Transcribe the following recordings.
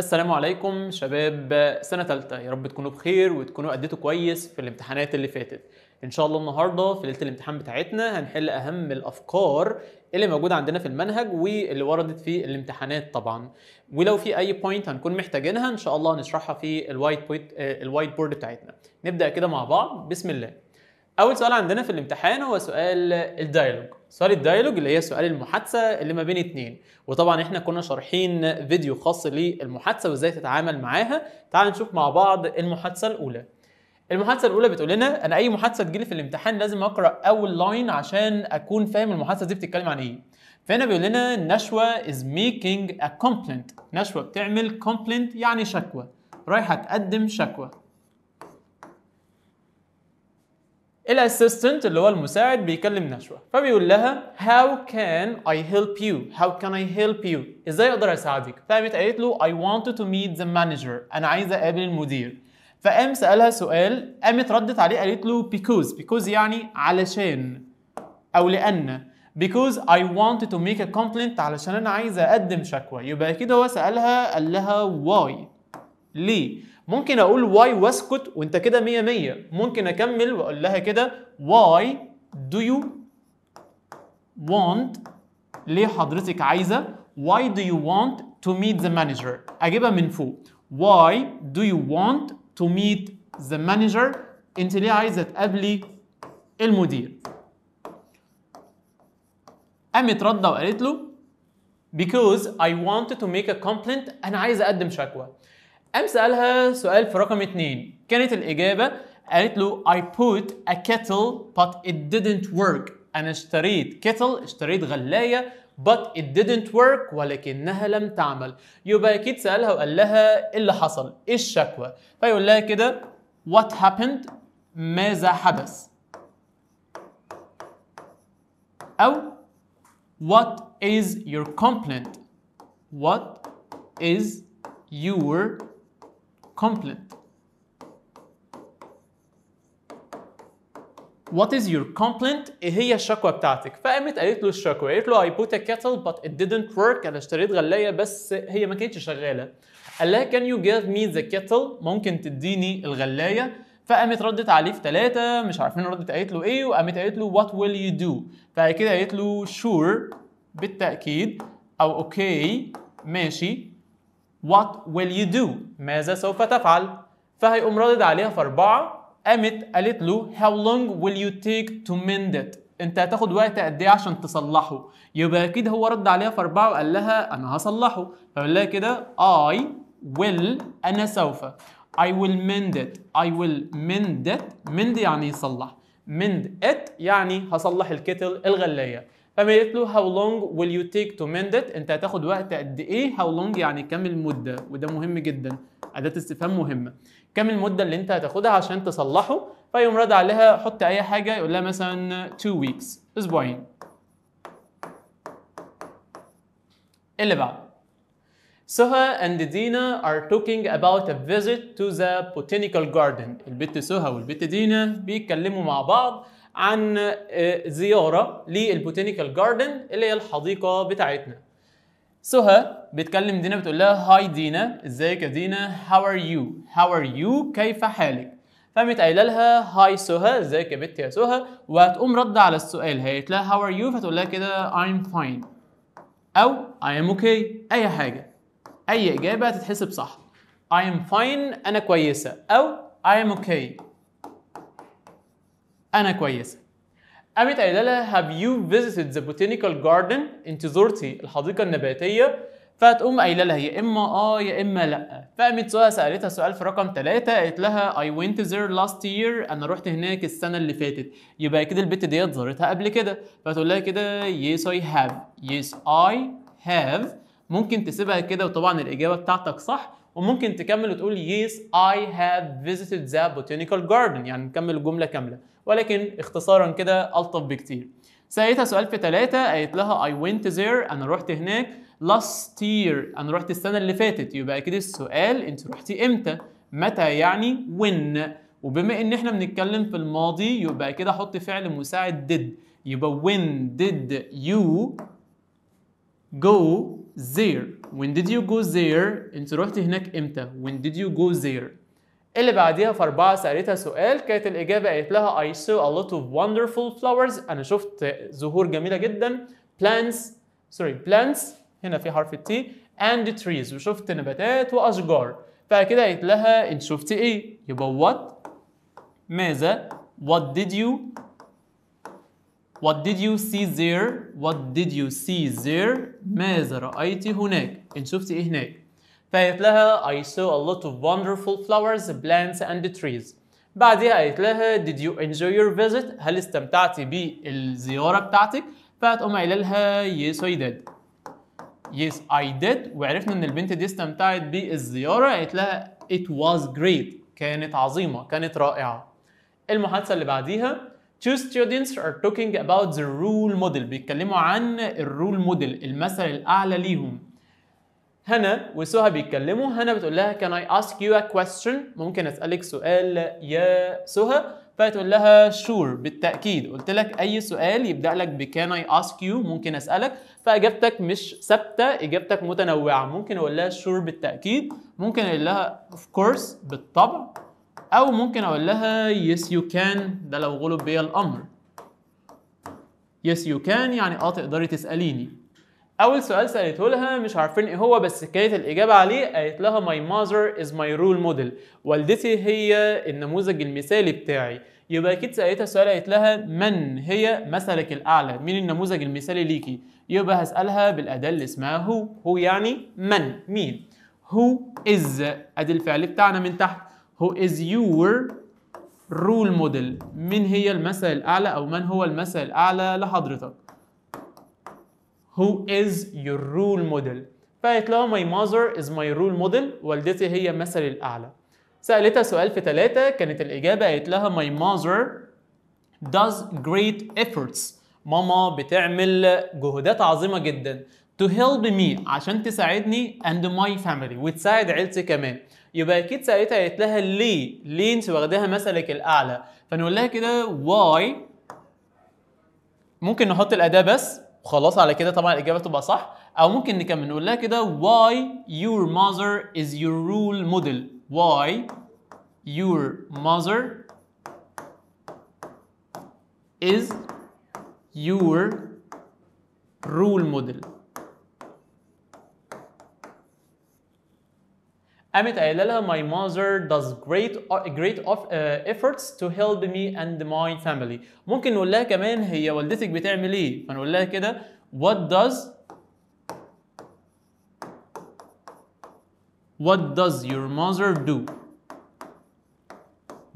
السلام عليكم شباب سنة تالتة، يا رب تكونوا بخير وتكونوا أديتوا كويس في الامتحانات اللي فاتت. إن شاء الله النهاردة في ليلة الامتحان بتاعتنا هنحل أهم الأفكار اللي موجودة عندنا في المنهج واللي وردت في الامتحانات طبعا، ولو في أي point هنكون محتاجينها إن شاء الله هنشرحها في ال whiteboard بتاعتنا. نبدأ كده مع بعض، بسم الله. أول سؤال عندنا في الامتحان هو سؤال ال dialogue. سؤال ال dialogue اللي هي سؤال المحادثة اللي ما بين اتنين، وطبعا احنا كنا شارحين فيديو خاص للمحادثة وازاي تتعامل معاها. تعال نشوف مع بعض المحادثة الأولى. المحادثة الأولى بتقول لنا أنا أي محادثة تجيلي في الامتحان لازم أقرأ أول line عشان أكون فاهم المحادثة دي بتتكلم عن إيه. فهنا بيقول لنا نشوى is making a complaint. نشوى بتعمل complaint يعني شكوى، رايحة تقدم شكوى. ال assistant اللي هو المساعد بيكلم نشوى فبيقول لها how can I help you؟ how can I help you؟ ازاي اقدر اساعدك؟ فقامت قالت له I want to meet the manager، انا عايزه اقابل المدير. فقام سألها سؤال، قامت ردت عليه قالت له because يعني علشان او لان، because I want to make a complaint علشان انا عايزه اقدم شكوى. يبقى كده هو سألها قال لها why، ليه؟ ممكن اقول why واسكت وانت كده 100 100، ممكن اكمل واقول لها كده why do you want، ليه حضرتك عايزه، why do you want to meet the manager، اجيبها من فوق why do you want to meet the manager، انت ليه عايزه تقابلي المدير؟ قامت رده وقالت له because I want to make a complaint، انا عايزه اقدم شكوى. قام سألها سؤال في رقم 2، كانت الإجابة قالت له I put a kettle but it didn't work، أنا اشتريت kettle، اشتريت غلاية but it didn't work ولكنها لم تعمل. يبقى أكيد سألها وقال لها إيه اللي حصل؟ إيه الشكوى؟ فيقول لها كده what happened، ماذا حدث؟ أو what is your complaint، what is your complaint، what is your complaint، ايه هي الشكوى بتاعتك؟ فقامت قالت له الشكوى، قالت له I bought a kettle but it didn't work، انا اشتريت غلايه بس هي ما كانتش شغاله. قال لها can you give me the kettle، ممكن تديني الغلايه؟ فقامت ردت عليه في 3 مش عارفين ردت قالت له ايه، وقامت قالت له what will you do، فبعد كده قالت له sure بالتاكيد او okay ماشي، what will you do، ماذا سوف تفعل؟ فهيقوم رادد عليها في 4، قامت قالت له how long will you take to mend it، انت هتاخد وقت قد ايه عشان تصلحه؟ يبقى اكيد هو رد عليها في 4 وقال لها انا هصلحه. فقال لها كده I will، انا سوف، I will mend it، I will mend it، mend يعني يصلح، mend it يعني هصلح الكتل الغلاية. فقالت له how long will you take to mend it، انت هتاخد وقت قد ايه؟ how long يعني كم المدة، وده مهم جدا، أداة استفهام مهمة، كم المدة اللي انت هتاخدها عشان تصلحه؟ فيقوم رد عليها حط اي حاجة، يقول لها مثلا 2 weeks، اسبوعين. اللي بعده سهى and دينا are talking about a visit to the botanical garden. البت سهى والبت دينا بيتكلموا مع بعض عن زيارة لل botanical garden اللي هي الحديقة بتاعتنا. سهى بتكلم دينا بتقول لها hi دينا، ازيك يا دينا، how are you، how are you، كيف حالك؟ فقامت قايله لها hi سهى، ازيك يا بنت يا سهى، وهتقوم رد على السؤال، هي قالت لها how are you، فتقول لها كده I'm fine او I am okay، اي حاجة، اي اجابة هتتحسب صح. I am fine انا كويسة، او I am okay أنا كويسة. قامت قايلة لها have you visited the botanical garden؟ أنت زرتي الحديقة النباتية؟ فهتقوم قايلة لها يا إما آه يا إما لأ. فقامت سهى سألتها سؤال في رقم 3، قالت لها I went there last year، أنا رحت هناك السنة اللي فاتت. يبقى كده البت ديت زارتها قبل كده، فتقول لها كده yes I have، yes I have. ممكن تسيبها كده وطبعا الإجابة بتاعتك صح، وممكن تكمل وتقول yes I have visited the botanical garden، يعني نكمل الجملة كاملة، ولكن اختصارا كده ألطف بكتير. سألتها سؤال في 3، قالت لها I went there، أنا رحت هناك last year، أنا رحت السنة اللي فاتت. يبقى كده السؤال أنت رحتي إمتى؟ متى يعني when، وبما إن إحنا بنتكلم في الماضي يبقى كده حط فعل مساعد did، يبقى when did you go there. When did you go there؟ انت رحتي هناك امتى؟ When did you go there؟ اللي بعديها في 4 سألتها سؤال، كانت الإجابة قالت لها I saw a lot of wonderful flowers، أنا شفت زهور جميلة جدا، plants sorry plants هنا في حرف ال T and trees، وشفت نباتات وأشجار. فكده قالت لها انت شفتي ايه؟ يبقى what ماذا؟ What did you What did you see there؟ What did you see there؟ ماذا رأيت هناك؟ انت شفتي ايه هناك؟ فقالت لها I saw a lot of wonderful flowers, plants and trees. بعدها قالت لها did you enjoy your visit؟ هل استمتعتي بالزيارة بتاعتك؟ فهتقوم قايله لها yes I did. Yes I did. وعرفنا ان البنت دي استمتعت بالزيارة، قالت لها it was great، كانت عظيمة، كانت رائعة. المحادثة اللي بعديها two students are talking about the role model، بيتكلموا عن ال role model، المثل الأعلى ليهم. هنا وسهى بيتكلموا، هنا بتقول لها can I ask you a question؟ ممكن أسألك سؤال يا سهى؟ فتقول لها sure بالتأكيد، قلت لك أي سؤال يبدأ لك ب can I ask you، ممكن أسألك، فإجابتك مش ثابتة، إجابتك متنوعة. ممكن أقول لها sure بالتأكيد، ممكن أقول لها of course بالطبع، أو ممكن أقول لها yes you can، ده لو غلب بيا الأمر. yes you can يعني تقدري تسأليني. أول سؤال سألته لها مش عارفين إيه هو، بس كانت الإجابة عليه قالت لها my mother is my role model، والدتي هي النموذج المثالي بتاعي. يبقى أكيد سألتها سؤال قالت لها من هي مثلك الأعلى؟ مين النموذج المثالي ليكي؟ يبقى هسألها بالأداة اللي اسمها who، who يعني من، مين. who is أدي الفعل بتاعنا من تحت، who is your role model، من هي المثل الأعلى أو من هو المثل الأعلى لحضرتك؟ Who is your role model؟ فقالت لها my mother is my role model، والدتي هي مثلي الأعلى. سألتها سؤال في 3، كانت الإجابة قالت لها my mother does great efforts، ماما بتعمل جهودات عظيمة جدا to help me عشان تساعدني and my family وتساعد عيلتي كمان. يبقى أكيد سألتها قالت لها ليه؟ ليه أنت واخداها مثلك الأعلى؟ فنقول لها كده why، ممكن نحط الأداة بس وخلاص على كده طبعا الإجابة تبقى صح، أو ممكن نكمل نقول لها كده why your mother is your role model، why your mother is your role model. قامت قايله لها my mother does great efforts to help me and my family. ممكن نقول لها كمان هي والدتك بتعمل ايه؟ فنقول لها كده what does your mother do؟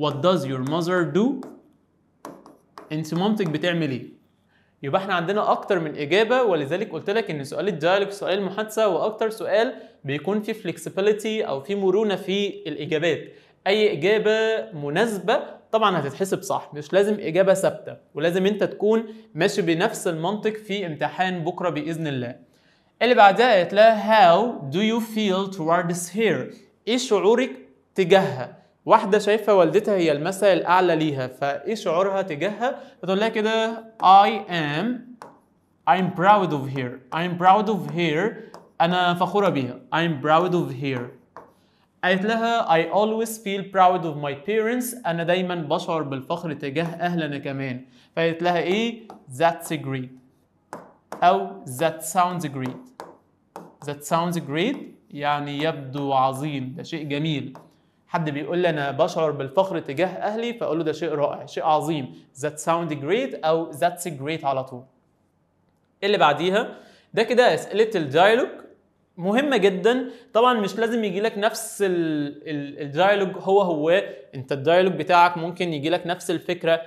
what does your mother do؟ انت مامتك بتعمل ايه؟ يبقى احنا عندنا اكتر من اجابه، ولذلك قلت لك ان سؤال ال dialogue سؤال المحادثة هو اكتر سؤال بيكون فيه flexibility او فيه مرونة في الاجابات. اي اجابه مناسبة طبعا هتتحسب صح، مش لازم اجابه ثابتة، ولازم انت تكون ماشي بنفس المنطق في امتحان بكره باذن الله. اللي بعدها قالت لها how do you feel towards her؟ ايه شعورك تجاهها؟ واحدة شايفة والدتها هي المثل الأعلى ليها، فإيه شعورها تجاهها؟ فتقول لها كده I'm proud of her، I'm proud of her، أنا فخورة بيها، I'm proud of her. قالت لها I always feel proud of my parents، أنا دايما بشعر بالفخر تجاه أهلنا كمان. فقالت لها إيه؟ That's great أو that sounds great. That sounds great يعني يبدو عظيم، ده شيء جميل. حد بيقول لي انا بشعر بالفخر تجاه اهلي، فاقول له ده شيء رائع، شيء عظيم، that sound great او that's great على طول. اللي بعديها ده كده اسئلة ال dialogue مهمة جدا. طبعا مش لازم يجي لك نفس ال dialogue هو هو، انت ال dialogue بتاعك ممكن يجي لك نفس الفكرة،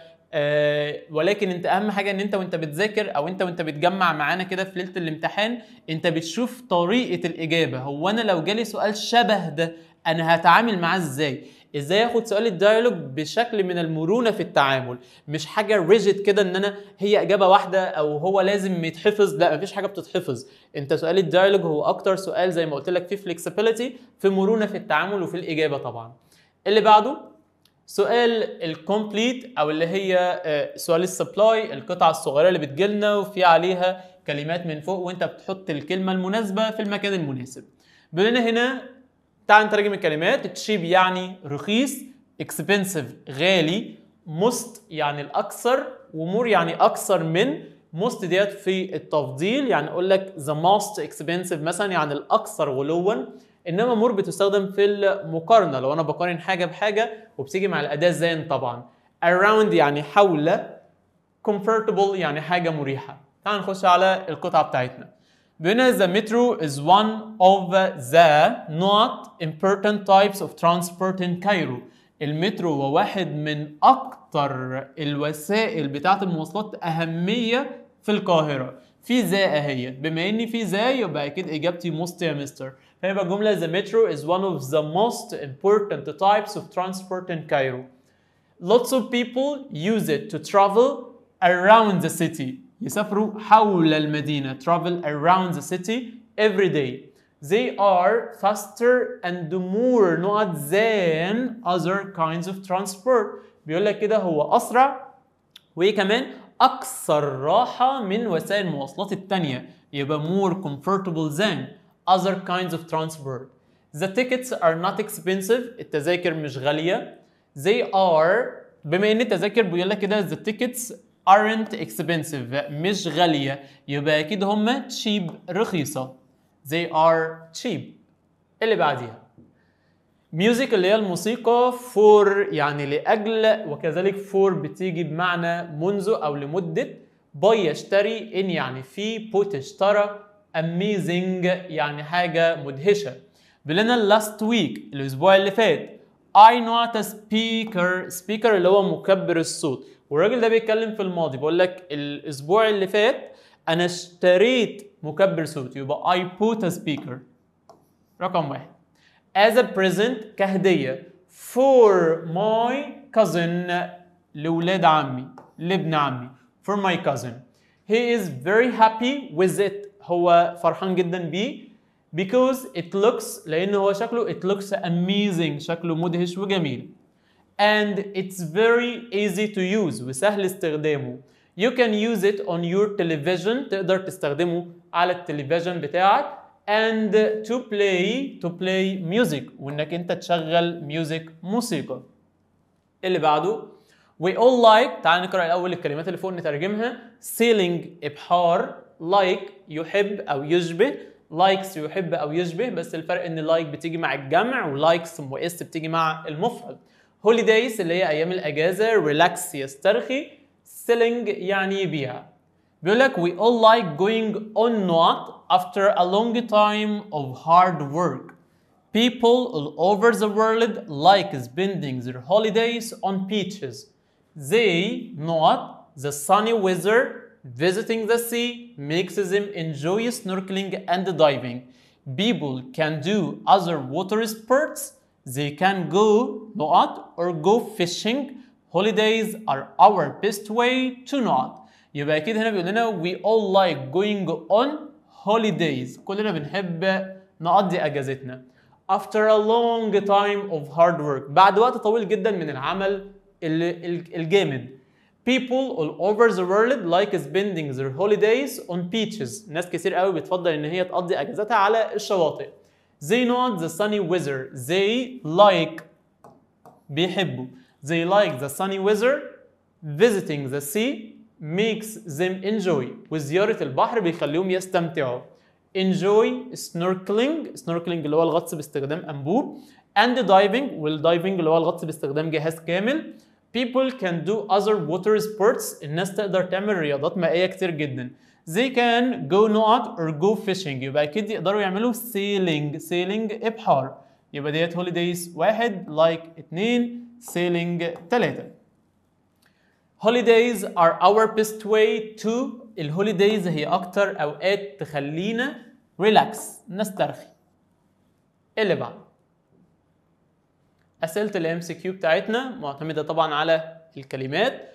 ولكن انت اهم حاجة ان انت وانت بتذاكر او انت وانت بتجمع معانا كده في ليلة الامتحان انت بتشوف طريقه الاجابة. هو انا لو جالي سؤال شبه ده انا هتعامل معاه ازاي؟ ازاي اخد سؤال ال dialogue بشكل من المرونة في التعامل، مش حاجة rigid كده ان انا هي اجابه واحدة او هو لازم يتحفظ، لا مفيش حاجة بتتحفظ. انت سؤال ال dialogue هو اكتر سؤال زي ما قلت لك فيه flexibility، في مرونة في التعامل وفي الاجابة طبعا. اللي بعده سؤال ال complete او اللي هي سؤال ال supply، القطعة الصغيرة اللي بتجيلنا وفي عليها كلمات من فوق وانت بتحط الكلمة المناسبة في المكان المناسب. بيقول لنا هنا تعال نترجم الكلمات. cheap يعني رخيص، expensive غالي، most يعني الاكثر، و more يعني اكثر من. most ديت في التفضيل، يعني اقول لك the most expensive مثلا يعني الاكثر غلوا، انما more بتستخدم في المقارنة لو انا بقارن حاجة بحاجة، وبتيجي مع الاداة than طبعا. around يعني حول، comfortable يعني حاجة مريحه. تعال نخش على القطعة بتاعتنا. بيقولنا the metro is one of the not important types of transport in Cairo. المترو هو واحد من اكتر الوسائل بتاعه المواصلات اهمية في القاهرة. في the اهي، بما ان في the يبقى اكيد اجابتي most يا مستر. فيبقى الجملة the metro is one of the most important types of transport in Cairo. Lots of people use it to travel around the city. يسافروا حول المدينة، travel around the city every day. They are faster and more not than other kinds of transport. بيقول لك كده هو أسرع وكمان أكثر راحة من وسائل المواصلات التانية، يبقى more comfortable than other kinds of transport. The tickets are not expensive. التذاكر مش غالية. They are، بما ان التذاكر بيقول لك كده the tickets aren't expensive مش غالية، يبقى أكيد هما cheap رخيصة. They are cheap. اللي بعديها music اللي هي الموسيقى، for يعني لأجل، وكذلك for بتيجي بمعنى منذ أو لمدة، buy يشتري، in يعني في، bought اشترى، amazing يعني حاجة مدهشة. بلنا last week الأسبوع اللي فات I not a speaker، speaker اللي هو مكبر الصوت، والراجل ده بيتكلم في الماضي، بيقول لك الأسبوع اللي فات أنا اشتريت مكبر صوت، يبقى I bought a speaker. رقم واحد. As a present كهدية for my cousin لولاد عمي، لابن عمي، for my cousin. He is very happy with it، هو فرحان جدا بيه، because it looks، لأن هو شكله it looks amazing، شكله مدهش وجميل. And it's very easy to use، وسهل استخدامه. You can use it on your television، تقدر تستخدمه على التلفزيون بتاعك. And to play music، وانك انت تشغل music موسيقى. اللي بعده we all like، تعال نقرأ الأول الكلمات اللي فوق نترجمها. sailing إبحار، like يحب أو يشبه، likes يحب أو يشبه، بس الفرق إن like بتيجي مع الجمع و likes و s بتيجي مع المفرد. holidays اللي هي أيام الأجازة، relax يسترخي، selling يعني يبيع. بيقول لك we all like going on not after a long time of hard work. People all over the world like spending their holidays on beaches. They not the sunny weather, visiting the sea makes them enjoy snorkeling and diving. People can do other water sports. They can go not or go fishing. Holidays are our best way to not. يبقى أكيد هنا بيقول لنا we all like going on holidays، كلنا بنحب نقضي أجازتنا. After a long time of hard work، بعد وقت طويل جدا من العمل الجامد. People all over the world like spending their holidays on beaches. ناس كتير قوي بتفضل إن هي تقضي أجازتها على الشواطئ. They not the sunny weather. They like بيحبوا. They like the sunny weather. Visiting the sea makes them enjoy. وزيارة البحر بيخليهم يستمتعوا. Enjoy snorkeling، snorkeling اللي هو الغطس باستخدام أنبوب، and diving، وال diving اللي هو الغطس باستخدام جهاز كامل. People can do other water sports، الناس تقدر تعمل رياضات مائية كتير جدا. They can go not or go fishing، يبقى أكيد يقدروا يعملوا sailing، sailing إبحار. يبقى ديت holidays واحد، like اتنين، sailing تلاتة. Holidays are our best way to، ال holidays هي أكتر أوقات تخلينا relax، نسترخي. اللي بعد أسئلة ال MCQ بتاعتنا معتمدة طبعا على الكلمات،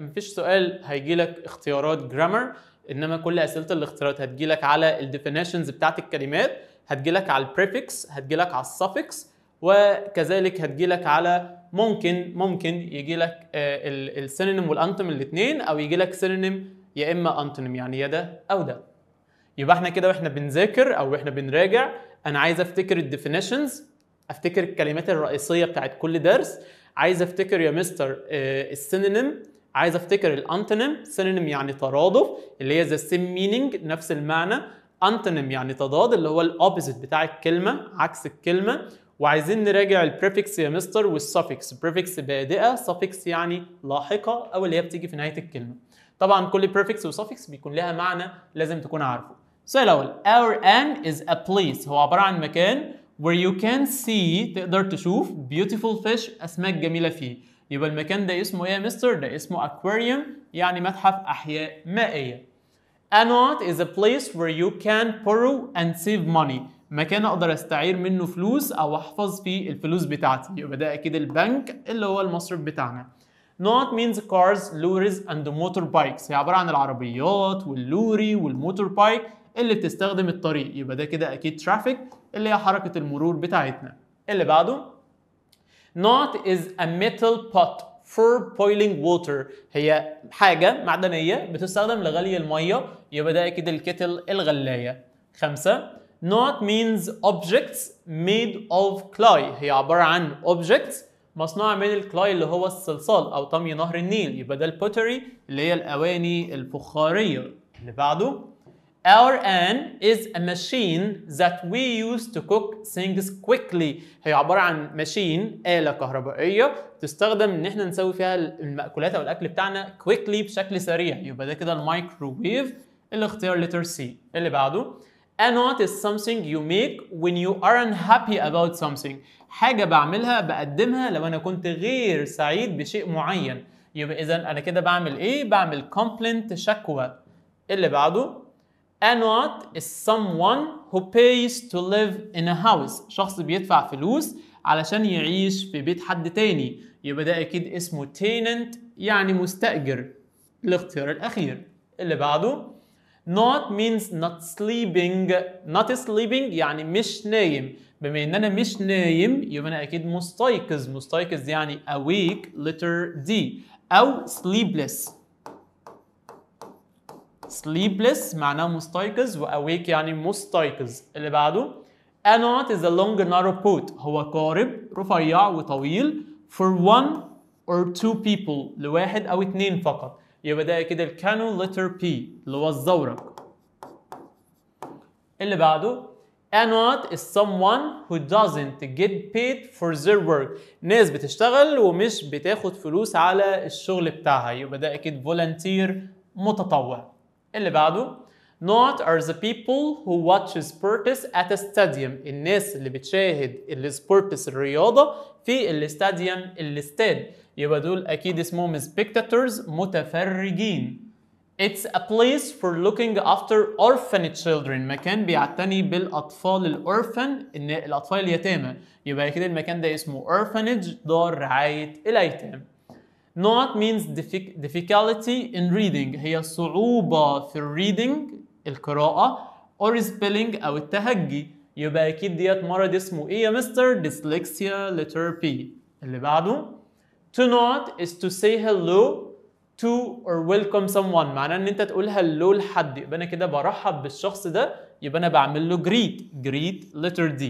مفيش سؤال هيجي لك اختيارات grammar، إنما كل أسئلة الاختيارات هتجي لك على ال definitions بتاعت الكلمات، هتجي لك على ال prefix، هتجي لك على ال suffix، وكذلك هتجي لك على ممكن يجي لك ال synonym وال antonym الاثنين، او يجي لك synonym يا اما antonym، يعني يا ده او ده. يبقى احنا كده واحنا بنذاكر او واحنا بنراجع انا عايز افتكر ال definitions، افتكر الكلمات الرئيسية بتاعت كل درس، عايز افتكر يا مستر ال synonym، عايز افتكر ال antonym. synonym يعني ترادف اللي هي the same meaning نفس المعنى، antonym يعني تضاد اللي هو ال opposite بتاع الكلمة عكس الكلمة. وعايزين نراجع ال prefix يا مستر وال suffix. prefix بادئه، suffix يعني لاحقة او اللي هي بتيجي في نهاية الكلمة. طبعا كل prefix و suffix بيكون لها معنى لازم تكون عارفه. السؤال الاول our an is a place، هو عبارة عن مكان where you can see تقدر تشوف beautiful fish اسماك جميلة فيه. يبقى المكان ده اسمه ايه يا مستر؟ ده اسمه aquarium يعني متحف احياء مائية. A not is a place where you can borrow and save money، مكان اقدر استعير منه فلوس او احفظ فيه الفلوس بتاعتي. يبقى ده اكيد البنك اللي هو المصرف بتاعنا. Not means cars, lorries and motorbikes، هي عبارة عن العربيات واللوري وال motorbike اللي بتستخدم الطريق. يبقى ده كده اكيد traffic اللي هي حركة المرور بتاعتنا. اللي بعده Not is a metal pot for boiling water، هي حاجة معدنية بتستخدم لغلي المية. يبقى ده أكيد ال kettle الغلاية. 5 Not means objects made of clay، هي عبارة عن objects مصنوعة من ال clay اللي هو الصلصال أو طمي نهر النيل. يبقى ده ال pottery اللي هي الأواني الفخارية. اللي بعده Our an is a machine that we use to cook things quickly، هي عبارة عن machine آلة كهربائية تستخدم إن إحنا نسوي فيها المأكولات أو الأكل بتاعنا quickly بشكل سريع. يبقى ده كده المايكروويف، الاختيار letter C. اللي بعده A not is something you make when you are unhappy about something، حاجة بعملها بقدمها لو أنا كنت غير سعيد بشيء معين. يبقى إذا أنا كده بعمل إيه؟ بعمل complaint شكوى. اللي بعده A not is someone who pays to live in a house، شخص بيدفع فلوس علشان يعيش في بيت حد تاني. يبقى ده أكيد اسمه tenant يعني مستأجر، الاختيار الأخير. اللي بعده Not means not sleeping، not sleeping يعني مش نايم. بما إن أنا مش نايم يبقى أنا أكيد مستيقظ، مستيقظ يعني awake letter D أو sleepless. sleepless معناه مستيقظ و awake يعني مستيقظ. اللي بعده A not is a long narrow boat، هو قارب رفيع وطويل for one or two people، لواحد أو اتنين فقط. يبقى ده كده ال canoe letter P اللي هو الزورق. اللي بعده A not is someone who doesn't get paid for their work، ناس بتشتغل ومش بتاخد فلوس على الشغل بتاعها. يبقى ده أكيد volunteer متطوع. اللي بعده Not are the people who watch sports at a stadium، الناس اللي بتشاهد ال sports الرياضة في ال stadium الاستاد. يبقى دول أكيد اسمهم spectators متفرجين. It's a place for looking after orphan children، مكان بيعتني بالأطفال ال orphan، الأطفال اليتامى. يبقى كده المكان ده اسمه orphanage دار رعاية الأيتام. Not means difficulty in reading، هي صعوبة في reading القراءة or spelling أو التهجي. يبقى أكيد ديت مرض اسمه إيه يا مستر؟ dyslexia letter P. اللي بعده To not is to say hello to or welcome someone، معناه إن أنت تقول hello لحد. يبقى أنا كده برحب بالشخص ده، يبقى أنا بعمل له greet، greet letter D.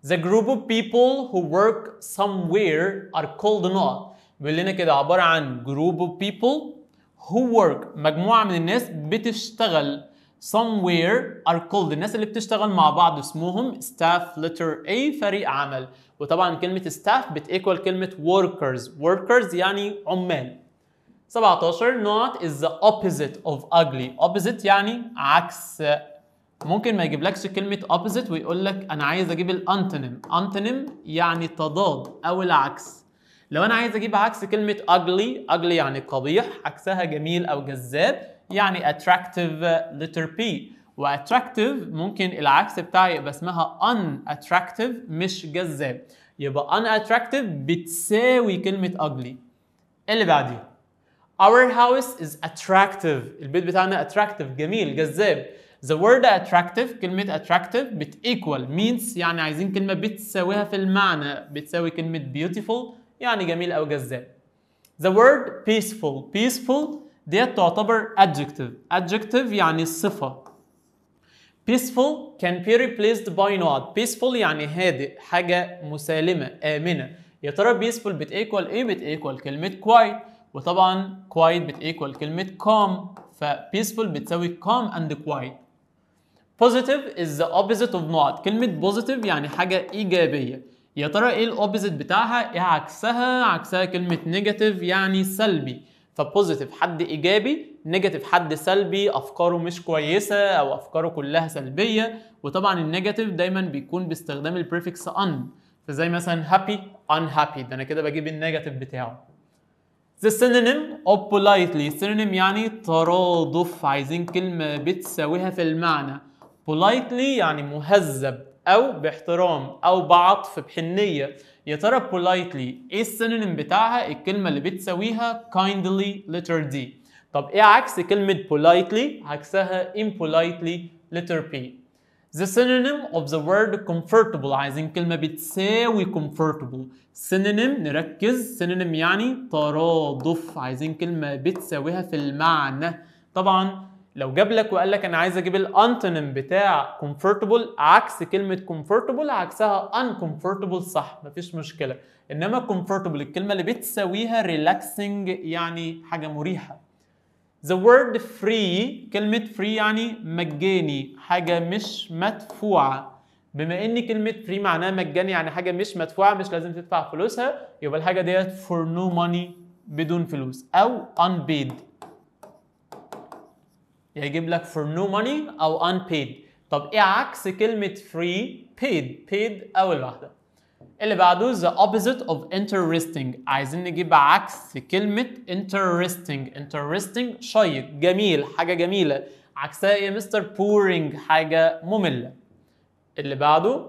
The group of people who work somewhere are called not، بيقول لنا كده عبارة عن group of people who work، مجموعة من الناس بتشتغل somewhere are called، الناس اللي بتشتغل مع بعض اسمهم staff letter A فريق عمل. وطبعا كلمة staff بت equal كلمة workers، workers يعني عمال. 17 not is the opposite of ugly، opposite يعني عكس. ممكن ما يجيبلكش كلمة opposite ويقول لك أنا عايز أجيب ال antonym، antonym يعني تضاد أو العكس. لو أنا عايز أجيب عكس كلمة ugly، ugly يعني قبيح، عكسها جميل أو جذاب يعني attractive letter P. و attractive ممكن العكس بتاعي يبقى اسمها unattractive مش جذاب. يبقى unattractive بتساوي كلمة ugly. اللي بعديه Our house is attractive، البيت بتاعنا attractive جميل جذاب. The word attractive، كلمة attractive بت equal means يعني عايزين كلمة بتساويها في المعنى، بتساوي كلمة beautiful يعني جميل أو جذاب. The word peaceful، peaceful ديت تعتبر adjective. adjective يعني صفة. peaceful can be replaced by نقط. peaceful يعني هادئ، حاجة مسالمة آمنة. يا ترى peaceful بت equal ايه؟ بت equal كلمة quiet، وطبعا quiet بت equal كلمة calm، ف peaceful بتساوي calm and quiet. positive is the opposite of نقط. كلمة positive يعني حاجة إيجابية. يا ترى ايه ال opposite بتاعها؟ ايه عكسها؟ عكسها كلمة negative يعني سلبي. ف positive حد ايجابي، negative حد سلبي، افكاره مش كويسة او افكاره كلها سلبية. وطبعا ال negative دايما بيكون باستخدام ال prefix un، فزي مثلا happy unhappy، ده انا كده بجيب ال negative بتاعه. The synonym of politely. synonym يعني ترادف، عايزين كلمة بتساويها في المعنى. politely يعني مهذب او باحترام او بعطف بحنيه. يا ترى politely ايه ال synonym بتاعها؟ الكلمة اللي بتساويها kindly letter D. طب ايه عكس كلمة politely؟ عكسها impolitely letter P. The synonym of the word comfortable. عايزين كلمة بتساوي comfortable. synonym نركز، synonym يعني ترادف، عايزين كلمة بتساويها في المعنى. طبعا لو جاب لك وقال لك انا عايز اجيب ال antonym بتاع comfortable، عكس كلمة comfortable عكسها uncomfortable، صح، مفيش مشكلة. انما comfortable الكلمة اللي بتساويها relaxing يعني حاجة مريحه. The word free، كلمة free يعني مجاني، حاجة مش مدفوعة. بما ان كلمة free معناها مجاني يعني حاجة مش مدفوعة، مش لازم تدفع فلوسها، يبقى الحاجة ديت for no money بدون فلوس او unpaid. يجيب لك for no money او unpaid. طب ايه عكس كلمة free؟ paid. paid اول واحدة. اللي بعده the opposite of interesting. عايزين نجيب عكس كلمة interesting. interesting شيق، جميل، حاجة جميلة. عكسها ايه يا مستر؟ boring، حاجة مملة. اللي بعده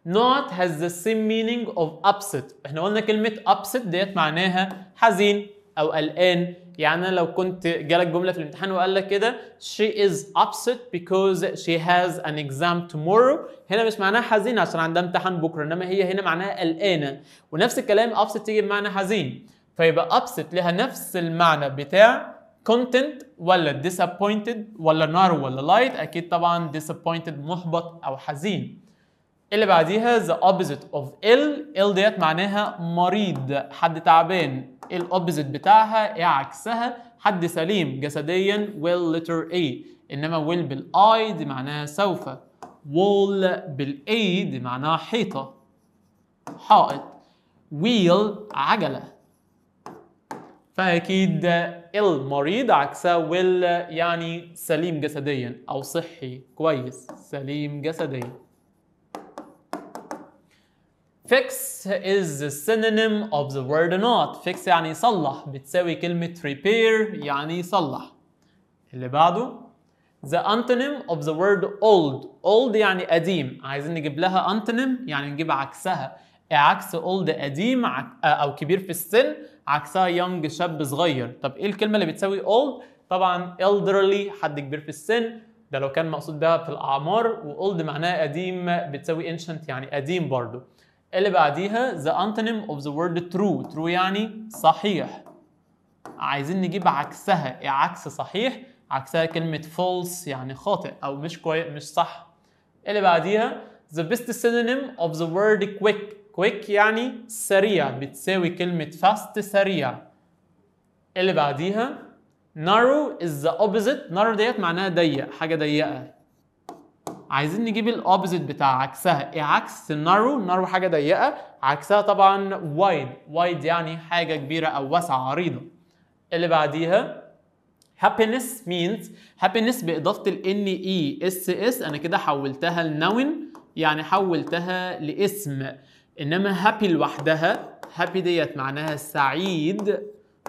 نقط has the same meaning of upset. احنا قلنا كلمة upset ديت معناها حزين او قلقان. يعني انا لو كنت جالك جملة في الامتحان وقال لك كده she is upset because she has an exam tomorrow، هنا مش معناها حزين عشان عندها امتحان بكره، انما هي هنا معناها قلقانة. ونفس الكلام upset تيجي بمعنى حزين، فيبقى upset لها نفس المعنى بتاع content ولا disappointed ولا narrow ولا light؟ اكيد طبعا disappointed محبط او حزين. اللي بعديها the opposite of ill. ill ديت معناها مريض، حد تعبان. ايه ال opposite بتاعها؟ ايه عكسها؟ حد سليم جسديا well letter A، انما will بال I دي معناها سوف، wall بال A دي معناها حيطة، حائط، wheel عجلة. فأكيد ill مريض عكسها well يعني سليم جسديا أو صحي كويس، سليم جسديا. Fix is the synonym of the word نقط. fix يعني يصلح، بتساوي كلمة repair يعني يصلح. اللي بعده the antonym of the word old. old يعني قديم، عايزين نجيب لها antonym يعني نجيب عكسها. عكس old قديم أو كبير في السن، عكسها young شاب صغير. طب إيه الكلمة اللي بتساوي old؟ طبعا elderly حد كبير في السن، ده لو كان مقصود بها في الأعمار، و old معناها قديم بتساوي ancient يعني قديم برضو. اللي بعديها the antonym of the word true. true يعني صحيح، عايزين نجيب عكسها. إيه عكس صحيح؟ عكسها كلمة false يعني خاطئ أو مش كويس، مش صح. اللي بعديها the best synonym of the word quick. quick يعني سريع، بتساوي كلمة fast سريع. اللي بعديها narrow is the opposite. narrow ديت معناها ضيق، حاجة ضيقة، عايزين نجيب ال opposite بتاع عكسها. ايه عكس narrow؟ narrow حاجة ضيقة، عكسها طبعا wide. wide يعني حاجة كبيرة أو واسعة عريضة. اللي بعديها happiness means. happiness بإضافة ال N E S S أنا كده حولتها ل noun يعني حولتها لاسم، إنما happy لوحدها، happy ديت معناها سعيد،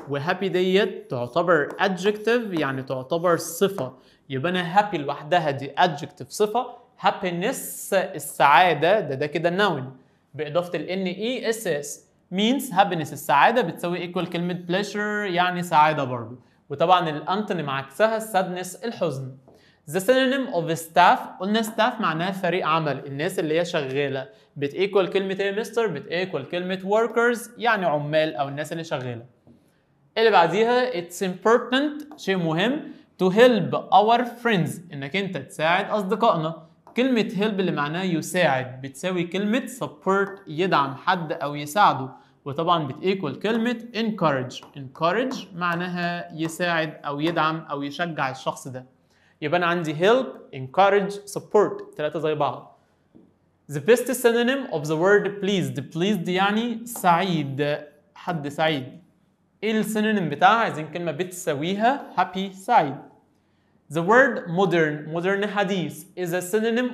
و happy ديت تعتبر adjective يعني تعتبر صفة. يبقى أنا happy لوحدها دي adjective صفة، happiness السعادة ده كده noun بإضافة ال N E S S. means happiness السعادة بتساوي equal كلمة pleasure يعني سعادة برضو. وطبعا ال antonym عكسها sadness الحزن. The synonym of staff، قلنا staff معناها فريق عمل، الناس اللي هي شغالة، بت equal كلمة ايه يا مستر؟ بت equal كلمة workers يعني عمال أو الناس اللي شغالة. اللي بعديها it's important شيء مهم to help our friends انك انت تساعد اصدقائنا. كلمة help اللي معناها يساعد بتساوي كلمة support يدعم حد او يساعده، وطبعا بت equal كلمة encourage. encourage معناها يساعد او يدعم او يشجع الشخص ده. يبقى انا عندي help، encourage، support، ثلاثة زي بعض. The best synonym of the word pleased. pleased يعني سعيد، حد سعيد. ايه ال synonym بتاعها؟ عايزين كلمة بتساويها happy سعيد. The word modern، modern حديث is a synonym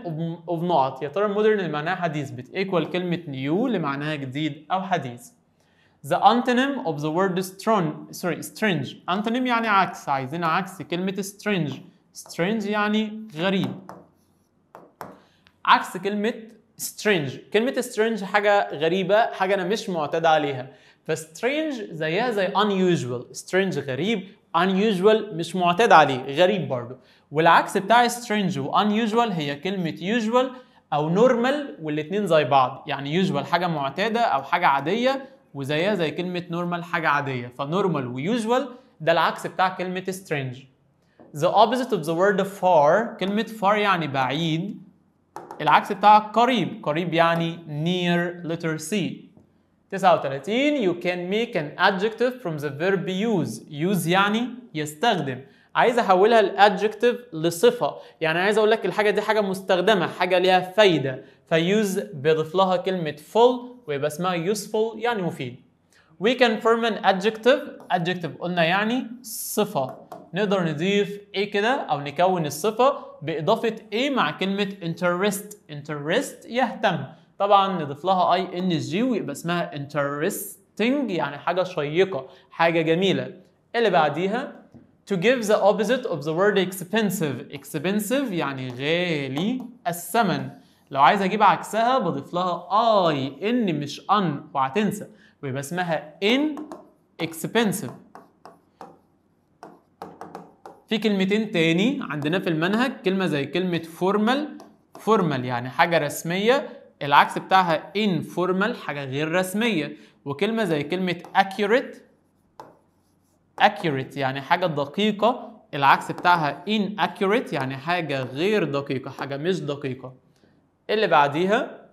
of not. يا ترى modern اللي معناها حديث بت equal كلمة new اللي معناها جديد أو حديث. The antonym of the word strong, sorry strange. antonym يعني عكس، عايزين عكس كلمة strange. strange يعني غريب. عكس كلمة strange. كلمة strange حاجة غريبة، حاجة أنا مش معتاد عليها. ف strange زيها زي unusual. strange غريب، unusual مش معتاد عليه، غريب برضو. والعكس بتاع strange و unusual هي كلمة usual أو normal، والاتنين زي بعض. يعني usual حاجة معتادة أو حاجة عادية، وزيها زي كلمة normal حاجة عادية. ف normal و usual ده العكس بتاع كلمة strange. The opposite of the word far. كلمة far يعني بعيد، العكس بتاع قريب. قريب يعني near letter C. 39 you can make an adjective from the verb use. use يعني يستخدم. عايز احولها ال adjective لصفة، يعني عايز اقول لك الحاجة دي حاجة مستخدمة، حاجة ليها فايدة. ف use بيضيف لها كلمة ful ويبقى اسمها useful يعني مفيد. We can form an adjective. adjective قلنا يعني صفة، نقدر نضيف ايه كده او نكون الصفة بإضافة ايه مع كلمة interest. interest يهتم، طبعا نضيف لها ing ويبقى اسمها interesting يعني حاجة شيقة، حاجة جميلة. اللي بعديها to give the opposite of the word expensive. expensive يعني غالي الثمن، لو عايز اجيب عكسها بضيف لها i n مش un وهتنسى، ويبقى اسمها inexpensive. في كلمتين تاني عندنا في المنهج، كلمة زي كلمة formal. formal يعني حاجة رسمية، العكس بتاعها informal حاجة غير رسمية. وكلمة زي كلمة accurate. accurate يعني حاجة دقيقة، العكس بتاعها inaccurate يعني حاجة غير دقيقة، حاجة مش دقيقة. اللي بعديها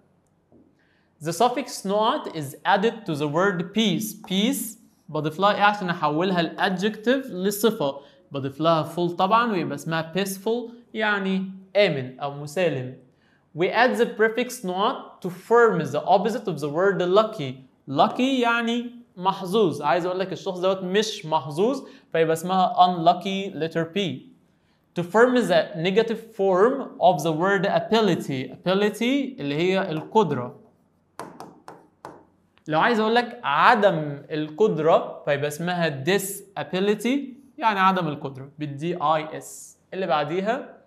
the suffix not is added to the word peace. peace بضيف لها ايه عشان احولها ال adjective لصفة؟ بضيف لها ful طبعا ويبقى اسمها peaceful يعني آمن أو مسالم. We add the prefix not to form the opposite of the word lucky. lucky يعني محظوظ، عايز اقول لك الشخص دوت مش محظوظ، فيبقى اسمها unlucky letter P. To form the negative form of the word ability. ability اللي هي القدرة. لو عايز اقول لك عدم القدرة فيبقى اسمها disability يعني عدم القدرة بال D I S. اللي بعديها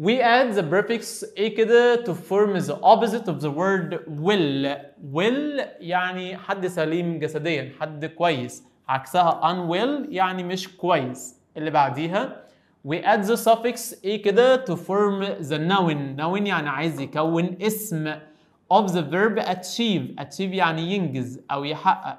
we add the prefix ايه كده to form the opposite of the word will. will يعني حد سليم جسديا، حد كويس، عكسها unwell يعني مش كويس. اللي بعديها we add the suffix ايه كده to form the noun. noun يعني عايز يكون اسم of the verb achieve. achieve يعني ينجز او يحقق.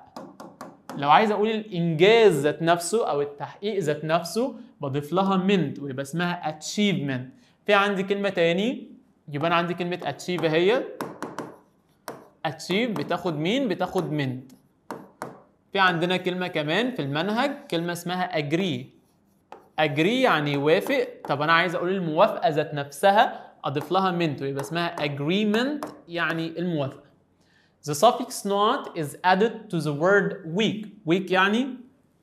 لو عايز اقول الانجاز ذات نفسه او التحقيق ذات نفسه بضيف لها ment ويبقى اسمها achievement. في عندي كلمة تاني، يبقى انا عندي كلمة achieve اهي. achieve بتاخد مين؟ بتاخد ment. في عندنا كلمة كمان في المنهج، كلمة اسمها agree. agree يعني يوافق. طب انا عايز اقول الموافقة ذات نفسها اضيف لها ment ويبقى اسمها agreement يعني الموافقة. The suffix not is added to the word weak. weak يعني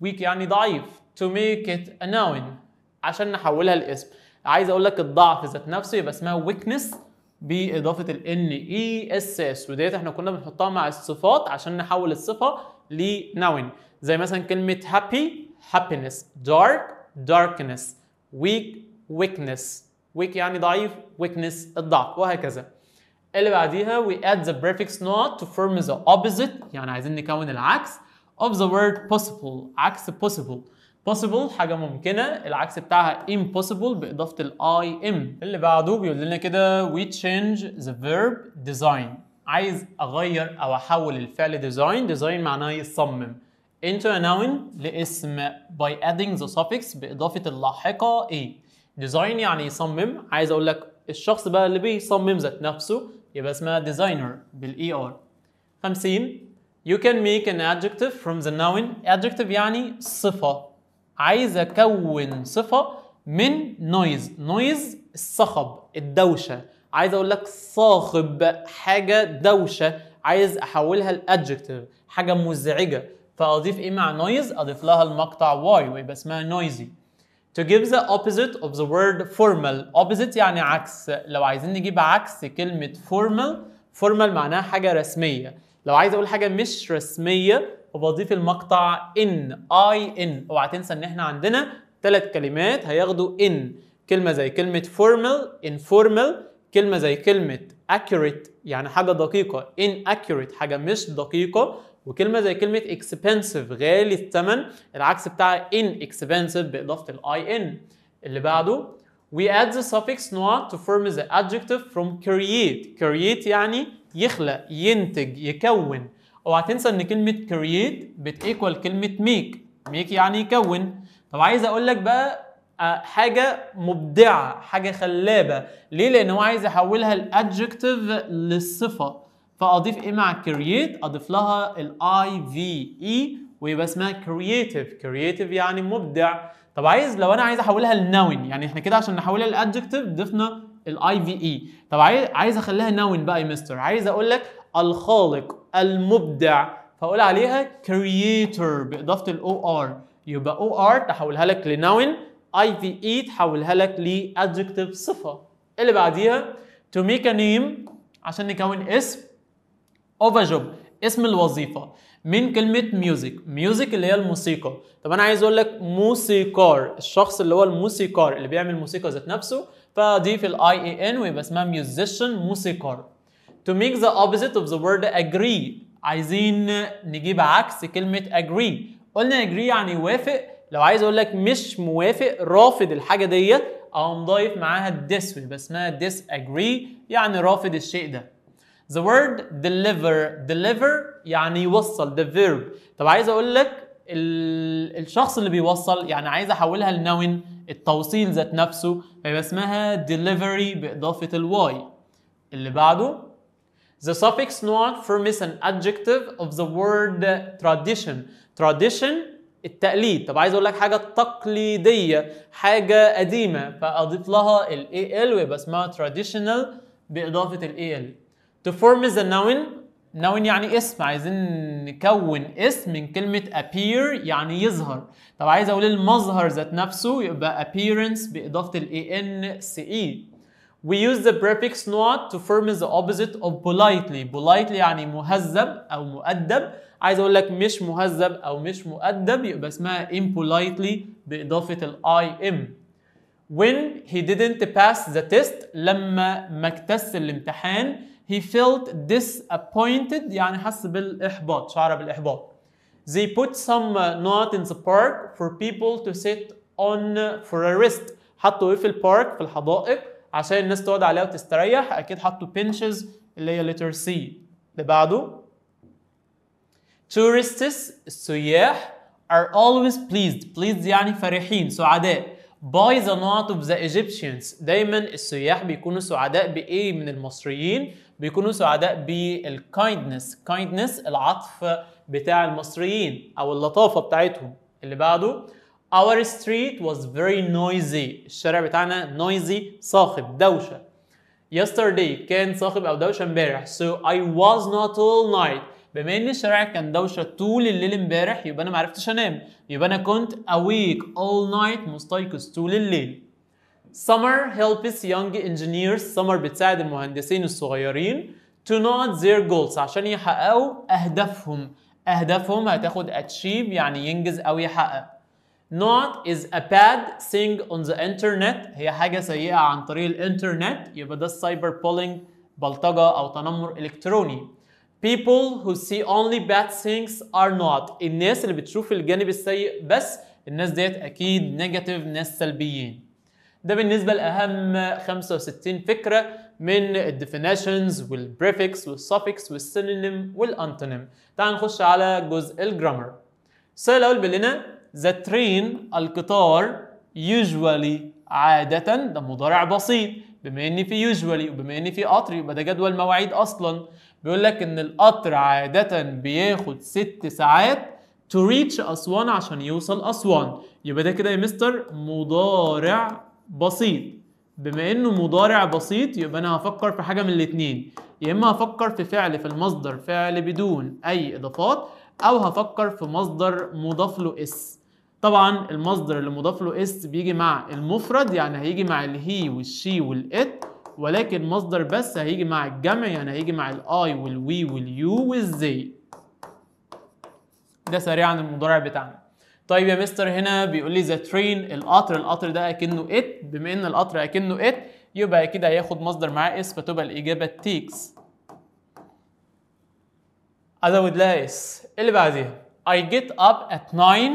weak يعني ضعيف. to make it a noun عشان نحولها لاسم. عايز اقول لك الضعف ذات نفسه يبقى اسمها weakness باضافه ال N E S S، وديت احنا كنا بنحطها مع الصفات عشان نحول الصفه ل noun، زي مثلا كلمه happy happiness، dark darkness، weak weakness، weak يعني ضعيف، weakness الضعف، وهكذا. اللي بعديها we add the prefix not to form the opposite يعني عايزين نكون العكس of the word possible. عكس possible. possible حاجة ممكنة، العكس بتاعها impossible بإضافة ال I M. اللي بعده بيقول لنا كده we change the verb design. عايز أغير أو أحول الفعل design. design معناه يصمم. into a noun لاسم by adding the suffix بإضافة اللاحقة a. design يعني يصمم، عايز أقول لك الشخص بقى اللي بيصمم ذات نفسه يبقى اسمها designer بال er. 50 you can make an adjective from the noun. adjective يعني صفة، عايز أكون صفة من noise. noise الصخب، الدوشة، عايز أقول لك صاخب، حاجة دوشة، عايز أحولها ل adjective، حاجة مزعجة، فأضيف إيه مع noise؟ أضيف لها المقطع y ويبقى اسمها noisy. To give the opposite of the word formal. opposite يعني عكس، لو عايزين نجيب عكس كلمة formal، formal معناها حاجة رسمية، لو عايز أقول حاجة مش رسمية وبضيف المقطع in، I n. اوعى تنسى إن إحنا عندنا 3 كلمات هياخدوا in، كلمة زي كلمة formal، informal، كلمة زي كلمة accurate يعني حاجة دقيقة، inaccurate حاجة مش دقيقة، وكلمة زي كلمة expensive غالي الثمن، العكس بتاع inexpensive بإضافة ال I N. اللي بعده we add the suffix not to form the adjective from create. create يعني يخلق، ينتج، يكون. اوعى تنسى ان كلمة create بت equal كلمة make، make يعني يكون. طب عايز اقول لك بقى حاجة مبدعة، حاجة خلابة، ليه؟ لأن هو عايز يحولها ال adjective للصفة، فأضيف إيه مع create؟ أضيف لها ال I V E ويبقى اسمها creative. creative يعني مبدع. طب عايز لو أنا عايز أحولها ل noun، يعني إحنا كده عشان نحولها ل adjective ضفنا ال I V E، طب عايز أخليها noun بقى يا مستر، عايز أقول لك الخالق، المبدع، فأقول عليها creator بإضافة ال O R، يبقى O R تحولها لك ل noun، I V E تحولها لك ل adjective صفة. اللي بعديها to make a name عشان نكون اسم of a job، اسم الوظيفة، من كلمة music. music اللي هي الموسيقى. طب أنا عايز أقول لك موسيقار، الشخص اللي هو الموسيقار اللي بيعمل موسيقى ذات نفسه، فأضيف ال I A N ويبقى اسمها musician، موسيقار. To make the opposite of the word agree، عايزين نجيب عكس كلمة agree. قلنا agree يعني يوافق، لو عايز أقول لك مش موافق، رافض الحاجة ديت، أقوم ضايف معاها dis ويبقى اسمها disagree يعني رافض الشيء ده. The word deliver، deliver يعني يوصل، the verb. طب عايز اقول لك الشخص اللي بيوصل، يعني عايز احولها ل noun، التوصيل ذات نفسه، فيبقى اسمها delivery بإضافة ال Y. اللي بعده the suffix not forms an adjective of the word tradition. tradition التقليد. طب عايز اقول لك حاجة تقليدية، حاجة قديمة، فاضيف لها ال AL ويبقى اسمها traditional بإضافة ال AL. To form the noun، noun يعني اسم، عايزين نكون اسم من كلمة appear يعني يظهر. طب عايز اقول المظهر ذات نفسه يبقى appearance بإضافة ال A N C E. We use the prefix not to form the opposite of politely. politely يعني مهذب أو مؤدب، عايز اقول لك مش مهذب أو مش مؤدب يبقى اسمها impolitely بإضافة ال I M. When he didn't pass the test، لما ما اجتاز الامتحان، he felt disappointed يعني حس بالإحباط، شعر بالإحباط. They put some not in the park for people to sit on for a rest. حطوا ايه في ال park، في الحدائق، عشان الناس تقعد عليها وتستريح، أكيد حطوا benches اللي هي letter C. اللي بعده tourists السياح are always pleased. pleased يعني فرحين، سعداء، by the not of the Egyptians. دايما السياح بيكونوا سعداء بإيه من المصريين؟ بيكونوا سعداء بال kindness، kindness العطف بتاع المصريين أو اللطافة بتاعتهم. اللي بعده our street was very noisy. الشارع بتاعنا noisy صاخب، دوشة. yesterday كان صاخب أو دوشة امبارح، so I was not all night. بما إن الشارع كان دوشة طول الليل امبارح يبقى أنا معرفتش أنام، يبقى أنا كنت awake all night، مستيقظ طول الليل. Summer helps young engineers. summer بتساعد المهندسين الصغيرين to not their goals عشان يحققوا أهدافهم. أهدافهم هتاخد achieve يعني ينجز أو يحقق. Not is a bad thing on the internet، هي حاجة سيئة عن طريق الإنترنت، يبقى ده ال cyber bullying، بلطجة أو تنمر إلكتروني. People who see only bad things are not. الناس اللي بتشوف الجانب السيء بس، الناس ديت أكيد negative، ناس سلبيين. ده بالنسبة لأهم 65 فكرة من ال definitions وال prefix وال suffix وال synonym وال antonym. تعال نخش على جزء ال grammar. السؤال الاول بيقول لنا the train القطار usually عادة، ده مضارع بسيط، بما ان في usually وبما ان في قطر يبقى ده جدول مواعيد اصلا. بيقول لك ان القطر عادة بياخد 6 ساعات to reach اسوان عشان يوصل اسوان، يبقى ده كده يا مستر مضارع بسيط. بما انه مضارع بسيط يبقى انا هفكر في حاجة من الاتنين، يا اما هفكر في فعل في المصدر فعل بدون اي اضافات، او هفكر في مصدر مضاف له s. طبعا المصدر اللي مضاف له s بيجي مع المفرد، يعني هيجي مع ال he وال she وال it، ولكن مصدر بس هيجي مع الجمع، يعني هيجي مع ال I وال we وال you وال they. ده سريعا المضارع بتاعنا. طيب يا مستر هنا بيقول لي the train القطر، القطر ده اكنه it، بما ان القطر اكنه it يبقى كده هياخد مصدر معاه s، فتبقى الاجابة takes. ازود لها s. اللي بعديها I get up at 9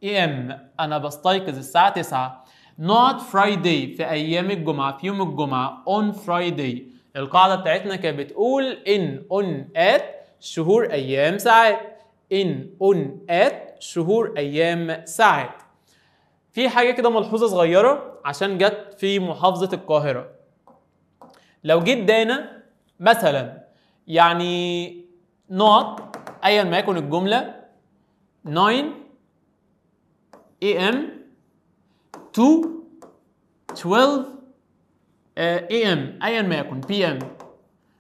am، انا بستيقظ الساعة 9. not Friday في ايام الجمعة، في يوم الجمعة on Friday. القاعدة بتاعتنا كانت بتقول in on at شهور ايام ساعات، in on at شهور ايام ساعات. في حاجة كده ملحوظة صغيرة عشان جت في محافظة القاهرة. لو جيت دانا مثلا يعني not ايا ما يكن الجملة 9 am to 12 am ايا ما يكن pm،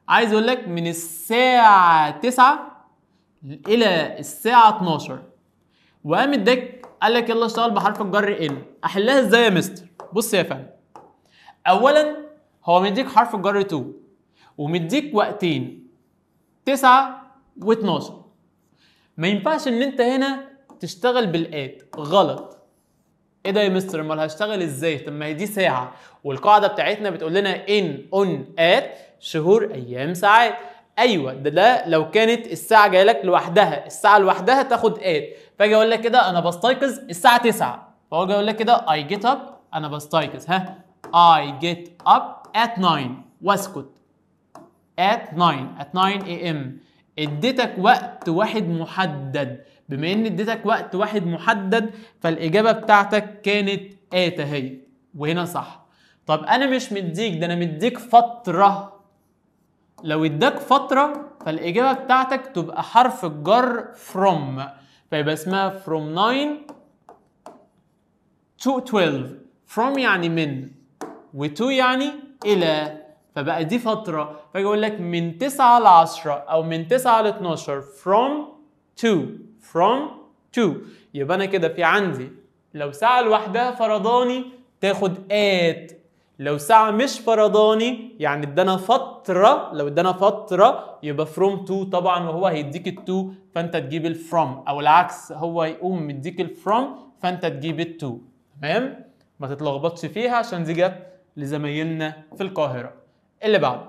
عايز اقول لك من الساعة 9 الى الساعة 12، وقام اداك قال لك يلا اشتغل بحرف الجر in. احلها ازاي يا مستر؟ بص يا فندم، اولا هو مديك حرف الجر to ومديك وقتين 9 و12، ما ينفعش ان انت هنا تشتغل بال at، غلط. ايه ده يا مستر؟ امال هشتغل ازاي؟ طب ما هي دي ساعة، والقاعدة بتاعتنا بتقول لنا in on at شهور ايام ساعات. ايوه ده لو كانت الساعة جاية لك لوحدها، الساعة لوحدها تاخد at. فاجي اقول لك كده انا بستيقظ الساعة 9، فاجي اقول لك كده I get up، انا بستيقظ، ها I get up at 9 واسكت، at 9 at 9 am. اديتك وقت واحد محدد، بما ان اديتك وقت واحد محدد فالاجابه بتاعتك كانت at اهي، وهنا صح. طب انا مش مديك ده، انا مديك فترة. لو اداك فترة فالاجابه بتاعتك تبقى حرف الجر from، فيبقى اسمها from 9 to 12. from يعني من، و to يعني الى، فبقى دي فترة. فاجي اقول لك من 9 ل 10 او من 9 ل 12 from to، from to. يبقى انا كده في عندي لو ساعة لوحدها فرضاني تاخد at، لو ساعة مش فرضاني يعني ادانا فترة، لو ادانا فترة يبقى from to طبعا، وهو هيديك ال to فانت تجيب ال from، او العكس هو يقوم مديك ال from فانت تجيب ال to. تمام؟ ما تتلخبطش فيها عشان دي جت لزمايلنا في القاهرة. اللي بعده،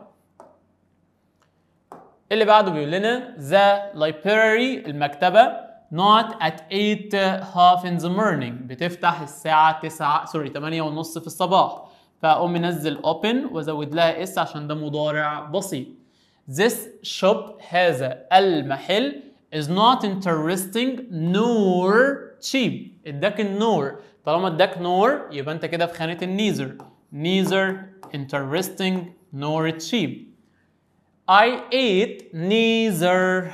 اللي بعده بيقول لنا the library المكتبة not at 8 half in the morning، بتفتح الساعة 9 sorry 8:30 في الصباح، فأقوم منزل open وازود لها s عشان ده مضارع بسيط. This shop هذا المحل is not interesting nor cheap. اداك ال nor، طالما اداك nor يبقى انت كده في خانة ال neither، neither interesting nor cheap. I ate neither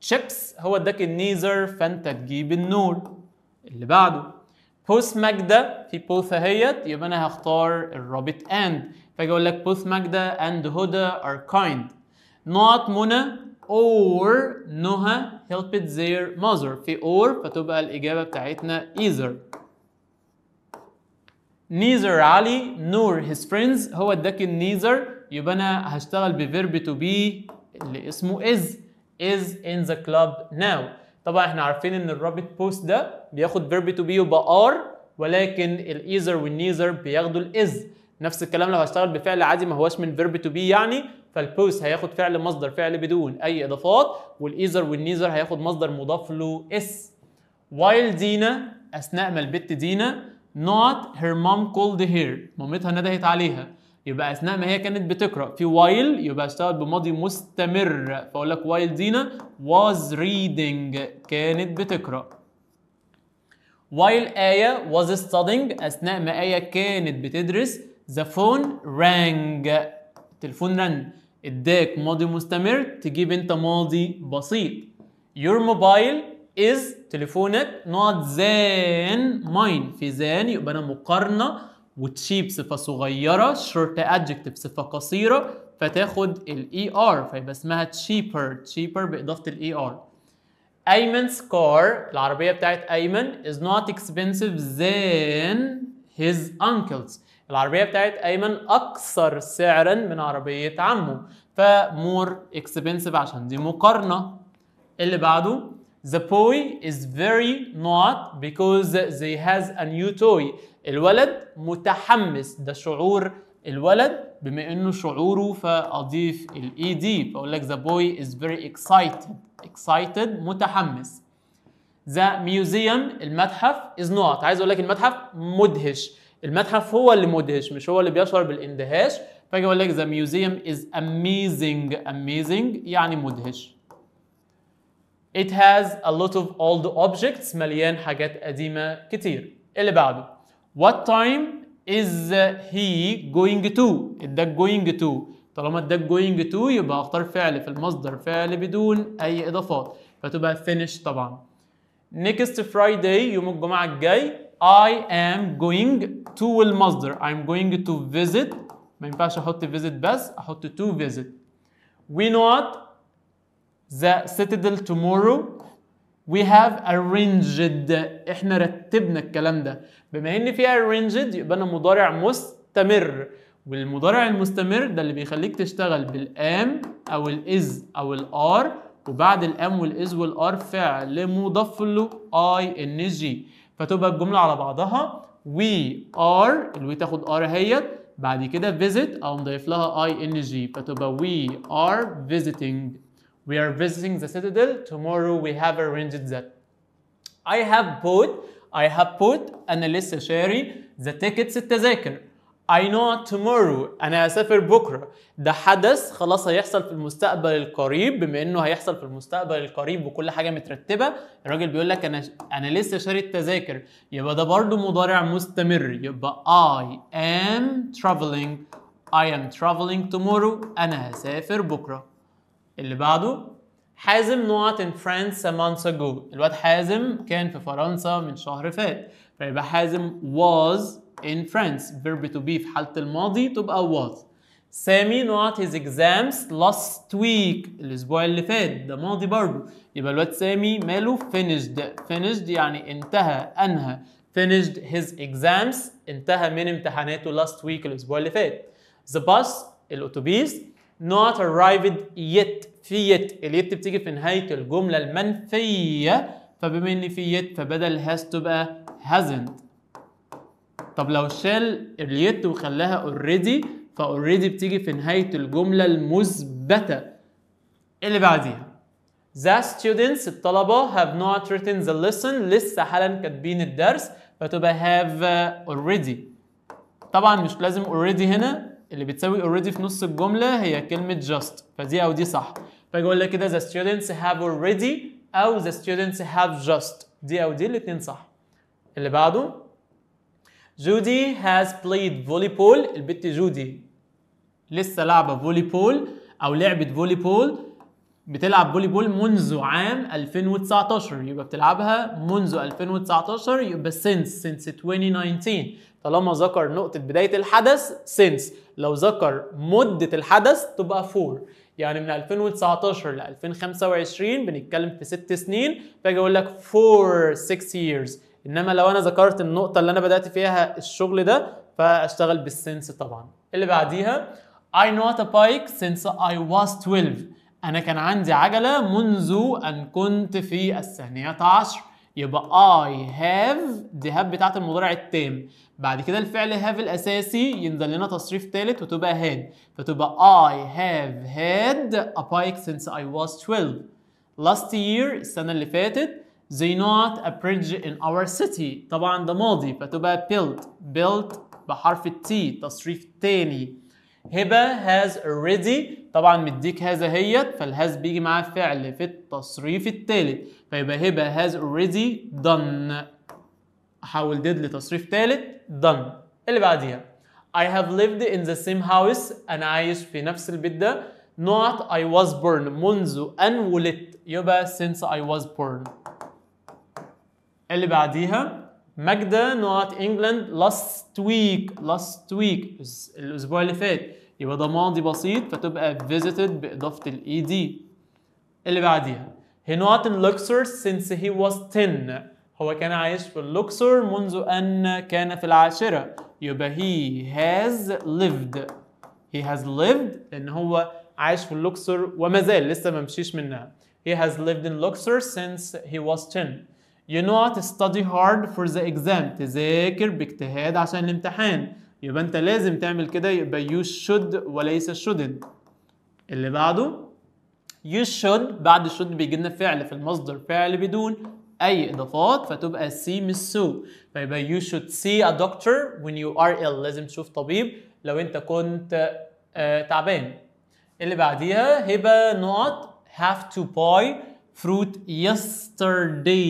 chips، هو اداك ال neither فانت تجيب ال nor. اللي بعده both ماجدة، في both اهيت يبقى انا هختار الرابط and، فاجي اقول لك both ماجدة and هدى are kind. not منى or نهى helped their mother، في or فتبقى الإجابة بتاعتنا either. neither علي nor his friends، هو اداك ال neither يبقى انا هشتغل ب verb to be اللي اسمه is، is in the club now. طبعا احنا عارفين ان الرابط both ده بياخد verb to be يبقى are، ولكن ال either وال neither بياخدوا ال is. نفس الكلام لو هشتغل بفعل عادي ما هوش من verb to be يعني، فال both هياخد فعل مصدر فعل بدون اي اضافات، وال either وال neither هياخد مصدر مضاف له s. while دينا اثناء ما البت دينا not her mom called her، مامتها ندهت عليها، يبقى اثناء ما هي كانت بتقرا في while يبقى اشتغل بماضي مستمر، فاقول لك while دينا was reading كانت بتقرا. While آية was studying، أثناء ما آية كانت بتدرس، the phone rang، التليفون رن. اداك ماضي مستمر تجيب انت ماضي بسيط. Your mobile is، تليفونك، not than mine، في than يبقى انا مقارنة، و cheap صفة صغيرة، short adjective صفة قصيرة، فتاخد ال er فيبقى اسمها cheaper، cheaper بإضافة ال er. أيمن's car، العربية بتاعت أيمن، is not expensive than his uncle's، العربية بتاعت أيمن أكثر سعرا من عربية عمه، ف more expensive عشان دي مقارنة. اللي بعده The boy is very not because they has a new toy. الولد متحمس، ده شعور الولد، بما انه شعوره فاضيف ال ed، فاقول لك the boy is very excited، excited متحمس. The museum، المتحف، is not، عايز اقول لك المتحف مدهش، المتحف هو اللي مدهش مش هو اللي بيشعر بالاندهاش، فاجي اقول لك the museum is amazing، amazing يعني مدهش. It has a lot of old objects، مليان حاجات قديمة كتير. اللي بعده What time is he going to؟ اداك going to، طالما اداك going to يبقى اختار فعل في المصدر، فعل بدون أي إضافات، فتبقى finish طبعا. Next Friday، يوم الجمعة الجاي، I am going to المصدر، I'm going to visit، ما ينفعش احط visit بس، احط to visit. We not the citadel tomorrow، we have arranged، احنا رتبنا الكلام ده، بما ان في arranged يبقى انا مضارع مستمر، والمضارع المستمر ده اللي بيخليك تشتغل بال am او ال is او ال are، وبعد ال am وال is وال are فعل مضاف له ing، فتبقى الجملة على بعضها we are، ال we تاخد are اهيت، بعد كده visit او نضيف لها ing، فتبقى we are visiting، we are visiting the citadel tomorrow، we have arranged that. I have bought، I have bought أنا لسه شاري، the tickets التذاكر. I know tomorrow، أنا هسافر بكرة، ده حدث خلاص هيحصل في المستقبل القريب، بما إنه هيحصل في المستقبل القريب وكل حاجة مترتبة، الراجل بيقول لك أنا لسه شاري التذاكر، يبقى ده برضو مضارع مستمر، يبقى I am traveling، I am traveling tomorrow، أنا هسافر بكرة. اللي بعده حازم not in France a month ago، الواد حازم كان في فرنسا من شهر فات، فيبقى حازم was in France، verb to be في حالة الماضي تبقى was. سامي not his exams last week، الأسبوع اللي فات، ده ماضي برضو، يبقى الواد سامي ماله finished، finished يعني انتهى، أنهى، finished his exams انتهى من امتحاناته last week الأسبوع اللي فات. The bus الأتوبيس not arrived yet، في yet، ال yet بتيجي في نهاية الجملة المنفية، فبما إن في yet فبدل has تبقى hasn't. طب لو شال ال yet وخلاها already، ف already بتيجي في نهاية الجملة المثبتة. اللي بعديها The students الطلبة have not written the lesson، لسه حالا كاتبين الدرس، فتبقى have already. طبعا مش لازم already هنا، اللي بتساوي already في نص الجملة هي كلمة just، فدي أو دي صح. فاجي أقول لك كده the students have already أو the students have just، دي أو دي الاتنين صح. اللي بعده جودي has played volleyball، البت جودي لسه لعبة volleyball أو لعبة volleyball، بتلعب volleyball منذ عام 2019، يبقى بتلعبها منذ 2019، يبقى since 2019، طالما ذكر نقطة بداية الحدث since، لو ذكر مدة الحدث تبقى for، يعني من 2019 ل 2025 بنتكلم في 6 سنين، فاجي اقول لك for 6 years. انما لو انا ذكرت النقطة اللي انا بدأت فيها الشغل ده فاشتغل بال since طبعا. اللي بعديها I not a bike since I was 12، أنا كان عندي عجلة منذ أن كنت في 12، يبقى I have، دي have بتاعت المضارع التام، بعد كده الفعل have الأساسي ينزل لنا تصريف ثالث وتبقى had، فتبقى I have had a bike since I was 12. Last year السنة اللي فاتت they not a bridge in our city، طبعا ده ماضي فتبقى built، built بحرف ال T تصريف تاني. هبة has already، طبعا مديك هذا هيت، فال has بيجي معاه فعل في التصريف الثالث، فيبقى هبة has already done. احول did لتصريف ثالث done. اللي بعديها I have lived in the same house، انا عايش في نفس البيت ده not I was born، منذ ان ولدت، يبقى since I was born. اللي بعديها ماجدة not England last week، last week الاسبوع اللي فات، يبقى ده ماضي بسيط فتبقى visited باضافة ال ed. اللي بعديها he not in Luxor since he was 10، هو كان عايش في اللوكسور منذ أن كان في العاشرة، يبقى he has lived، he has lived لأن هو عايش في اللوكسور وما زال لسه ما مشيش منها. He has lived in Luxor since he was 10. You not study hard for the exam، تذاكر باجتهاد عشان الامتحان، يبقى أنت لازم تعمل كده، يبقى you should وليس shouldn't. اللي بعده you should، بعد should بيجي لنا فعل في المصدر، فعل بدون أي إضافات، فتبقى see مش so، فيبقى you should see a doctor when you are ill، لازم تشوف طبيب لو أنت كنت تعبان. اللي بعديها هبة not have to buy fruit yesterday،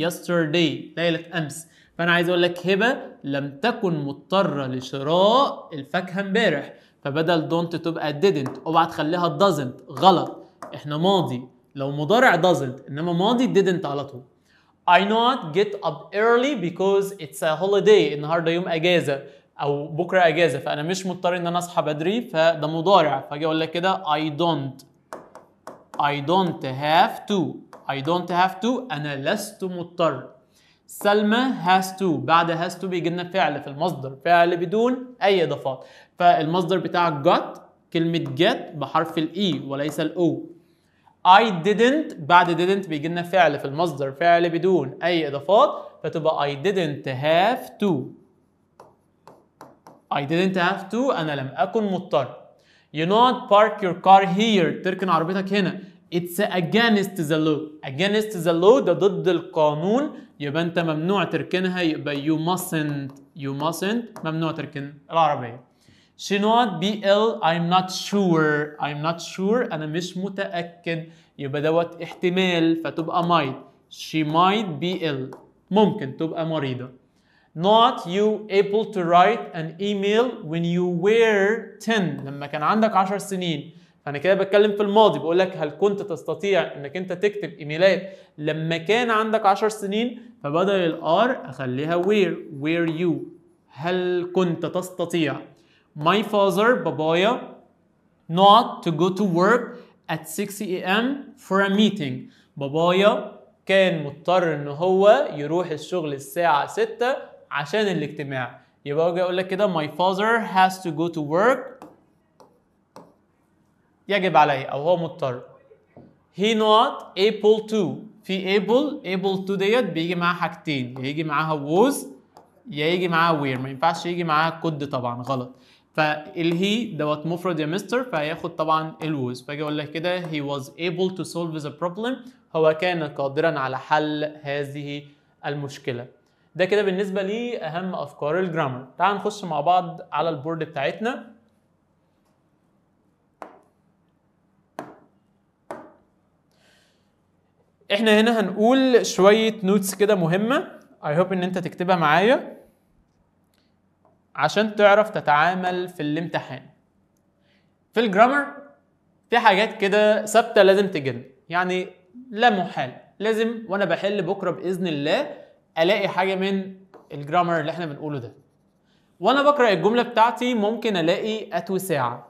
yesterday ليلة أمس، فأنا عايز أقول لك هبة لم تكن مضطرة لشراء الفاكهة امبارح، فبدل don't تبقى didn't، اوعى تخليها doesn't، غلط، احنا ماضي، لو مضارع doesn't، انما ماضي didn't على طول. I not get up early because it's a holiday، النهارده يوم اجازه او بكره اجازه، فانا مش مضطر ان انا اصحى بدري، فده مضارع، فاجي اقول لك كده I don't have to، I don't have to، انا لست مضطر. سلمى has to، بعد has to بيجي لنا فعل في المصدر، فعل بدون اي اضافات، فالمصدر بتاع got كلمة get بحرف ال E وليس ال O. I didn't، بعد didn't بيجي لنا فعل في المصدر، فعل بدون أي إضافات، فتبقى I didn't have to، I didn't have to، أنا لم أكن مضطر. You not park your car here، تركن عربيتك هنا. It's against the law، against the law ده ضد القانون، يبقى أنت ممنوع تركنها، يبقى you mustn't، you mustn't، ممنوع تركن العربية. She not be ill، I'm not sure، I'm not sure، أنا مش متأكد، يبقى دوت احتمال، فتبقى might، she might be ill، ممكن تبقى مريضة. Not you able to write an email when you were 10، لما كان عندك 10 سنين، فأنا كده بتكلم في الماضي، بقول لك هل كنت تستطيع إنك أنت تكتب إيميلات لما كان عندك 10 سنين، فبدل ال are أخليها were، were you، هل كنت تستطيع. My father بابايا not to go to work at 6 a.m. for a meeting، بابايا كان مضطر ان هو يروح الشغل الساعة 6 عشان الاجتماع، يبقى اجي اقول لك كده my father has to go to work، يجب عليه او هو مضطر. He not able to، في able، able to ديت بيجي معاها حاجتين، يا يجي معاها was يا يجي معاها were، ما ينفعش يجي معاها could طبعا غلط، فال he دوت مفرد يا مستر، فهياخد طبعا ال was، فاجي اقول لك كده he was able to solve the problem، هو كان قادرا على حل هذه المشكلة. ده كده بالنسبة لي اهم افكار ال grammar. تعال نخش مع بعض على ال board بتاعتنا. احنا هنا هنقول شوية notes كده مهمة، I hope ان انت تكتبها معايا عشان تعرف تتعامل في الامتحان. في ال grammar في حاجات كده ثابتة لازم تجيلنا، يعني لا محال لازم وانا بحل بكره باذن الله الاقي حاجة من ال grammar اللي احنا بنقوله ده. وانا بقرا الجملة بتاعتي ممكن الاقي at وساعة،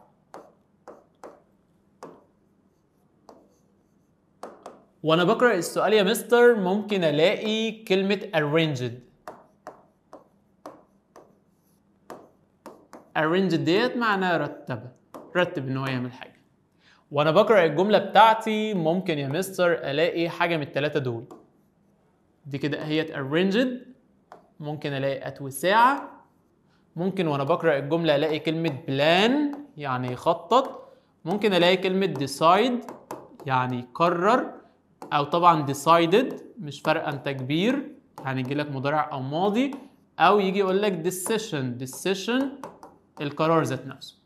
وانا بقرا السؤال يا مستر ممكن الاقي كلمة arranged، arranged ديت معناها رتبه، رتب ان هو يعمل حاجة. وانا بقرا الجملة بتاعتي ممكن يا مستر الاقي حاجة من الثلاثة دول، دي كده هي arranged، ممكن الاقي at وساعة، ممكن وانا بقرا الجملة الاقي كلمة plan يعني يخطط، ممكن الاقي كلمة decide يعني يقرر، او طبعا decided مش فارقه انت كبير يعني يجي لك مضارع او ماضي، او يجي يقول لك decision، decision القرار ذات نفسه،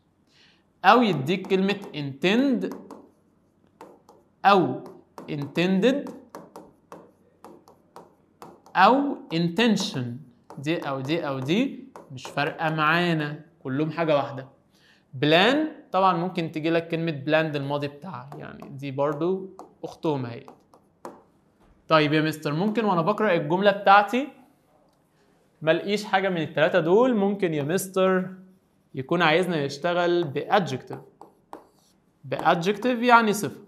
او يديك كلمة intend او intended او intention. دي او دي او دي مش فارقه معانا، كلهم حاجة واحدة. plan طبعا ممكن تجي لك كلمة planned الماضي بتاعها، يعني دي برضو اختهم اهي. طيب يا مستر ممكن وانا بقرا الجملة بتاعتي ما لقيش حاجة من الثلاثة دول، ممكن يا مستر يكون عايزنا يشتغل ب adjective. ب adjective يعني صفة.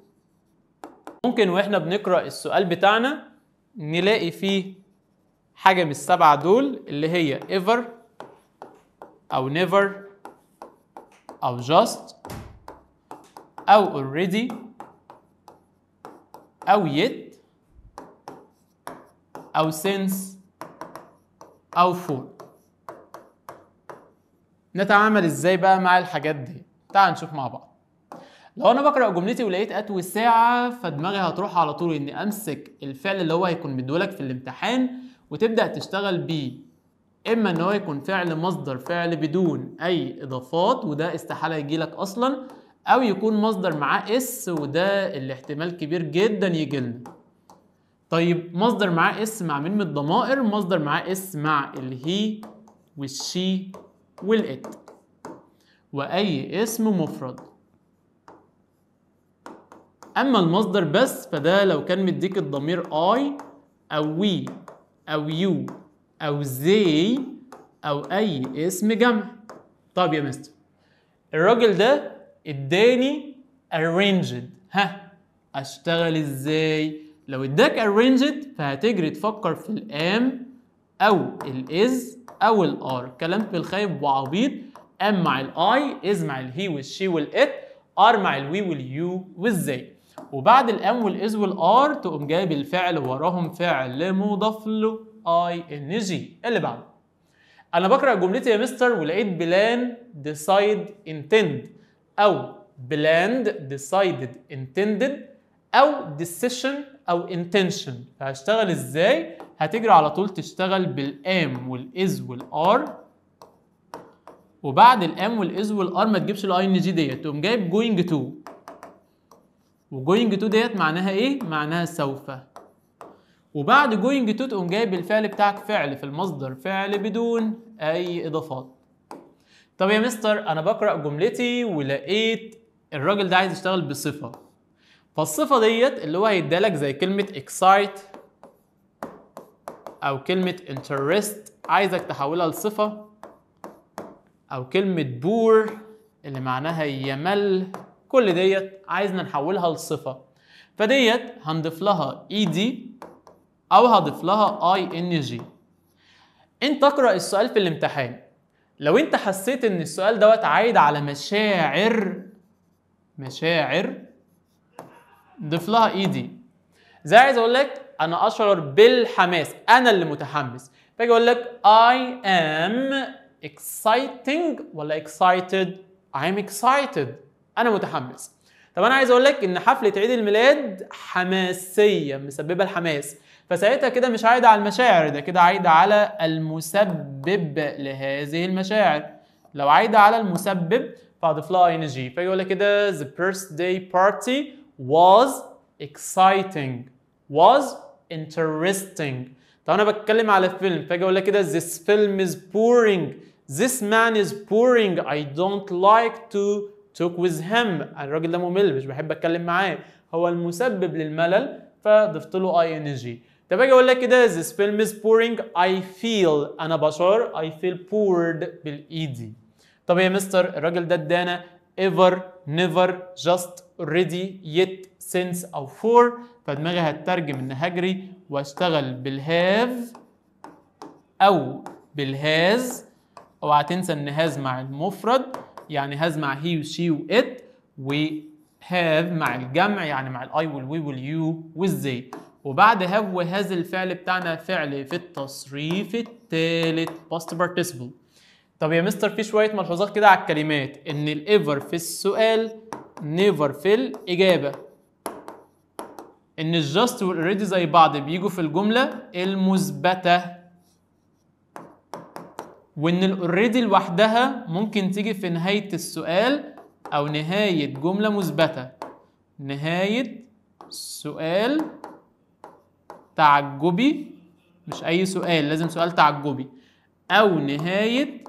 ممكن واحنا بنقرا السؤال بتاعنا نلاقي فيه حاجة من السبعة دول اللي هي ever او never او just او already او yet او since او for. نتعامل ازاي بقى مع الحاجات دي؟ تعال نشوف مع بعض. لو انا بقرا جملتي ولقيت at وساعة، فدماغي هتروح على طول اني امسك الفعل اللي هو هيكون مديهولك في الامتحان وتبدا تشتغل بيه، اما ان هو يكون فعل مصدر، فعل بدون اي اضافات وده استحالة يجيلك اصلا، او يكون مصدر معاه s وده الاحتمال كبير جدا يجيلنا. طيب مصدر معاه s مع مين من الضمائر؟ مصدر معاه s مع ال he وال she وال it واي اسم مفرد. اما المصدر بس فده لو كان مديك الضمير I او we او you او they او اي اسم جمع. طب يا مستر الراجل ده اداني arranged، ها اشتغل ازاي؟ لو اداك arranged فهتجري تفكر في ال am او ال is او ال are. كلام في الخايب وعبيط. am مع ال I، is مع ال he وال she وال it، are مع ال we وال you وال they. وبعد ال am وال is وال are تقوم جايب الفعل وراهم فعل مضاف له ing. اللي بعده انا بقرا جملتي يا مستر ولقيت plan decide intend او planned decided intended او decision او intention، فهشتغل ازاي؟ هتجري على طول تشتغل بال am وال is وال are، وبعد ال am وال is وال are ما تجيبش ال ing ديت، تقوم جايب going to. و going to ديت معناها ايه؟ معناها سوف. وبعد going to تقوم جايب الفعل بتاعك فعل في المصدر، فعل بدون اي اضافات. طب يا مستر انا بقرا جملتي ولقيت الراجل ده عايز يشتغل بصفة، فالصفه ديت اللي هو هيدالك زي كلمة excite او كلمة interest عايزك تحولها لصفة، او كلمة bore اللي معناها يمل، كل ديت عايزنا نحولها لصفة، فديت هنضيف لها ed او هضيف لها ing. انت اقرا السؤال في الامتحان، لو انت حسيت ان السؤال دوت عايد على مشاعر، مشاعر ضيف لها ed. زي عايز اقول لك انا اشعر بالحماس، انا اللي متحمس، فاجي اقول لك I am exciting ولا excited؟ I'm excited، انا متحمس. طب انا عايز اقول لك ان حفلة عيد الميلاد حماسية، مسببه الحماس، فساعتها كده مش عايدة على المشاعر، ده كده عايدة على المسبب لهذه المشاعر. لو عايدة على المسبب فاضيف لها ing، فيجي يقول لك كده the birthday party was exciting was interesting. طب انا بتكلم على فيلم، فاجي اقول لك كده this film is boring، this man is boring، I don't like to talk with him. الراجل ده ممل، مش بحب اتكلم معاه، هو المسبب للملل، فضفت له ing. طب اجي اقول لك كده this film is boring، I feel، انا بشعر، I feel bored بال ed. طب يا مستر الراجل ده ادانا ever never just already yet since او for، فدماغي هتترجم ان هجري واشتغل بال have او بال has. اوعى تنسى ان has مع المفرد، يعني has مع he و she و it، و have مع الجمع يعني مع ال I وال we وال you وال they. وبعد have و has الفعل بتاعنا فعل في التصريف الثالث past participle. طب يا مستر في شوية ملحوظات كده على الكلمات، ان ال ever في السؤال never في الاجابة، ان ال just وال already زي بعض بيجوا في الجملة المثبتة، وان ال already لوحدها ممكن تيجي في نهاية السؤال او نهاية جملة مثبتة، نهاية سؤال تعجبي، مش اي سؤال، لازم سؤال تعجبي، او نهاية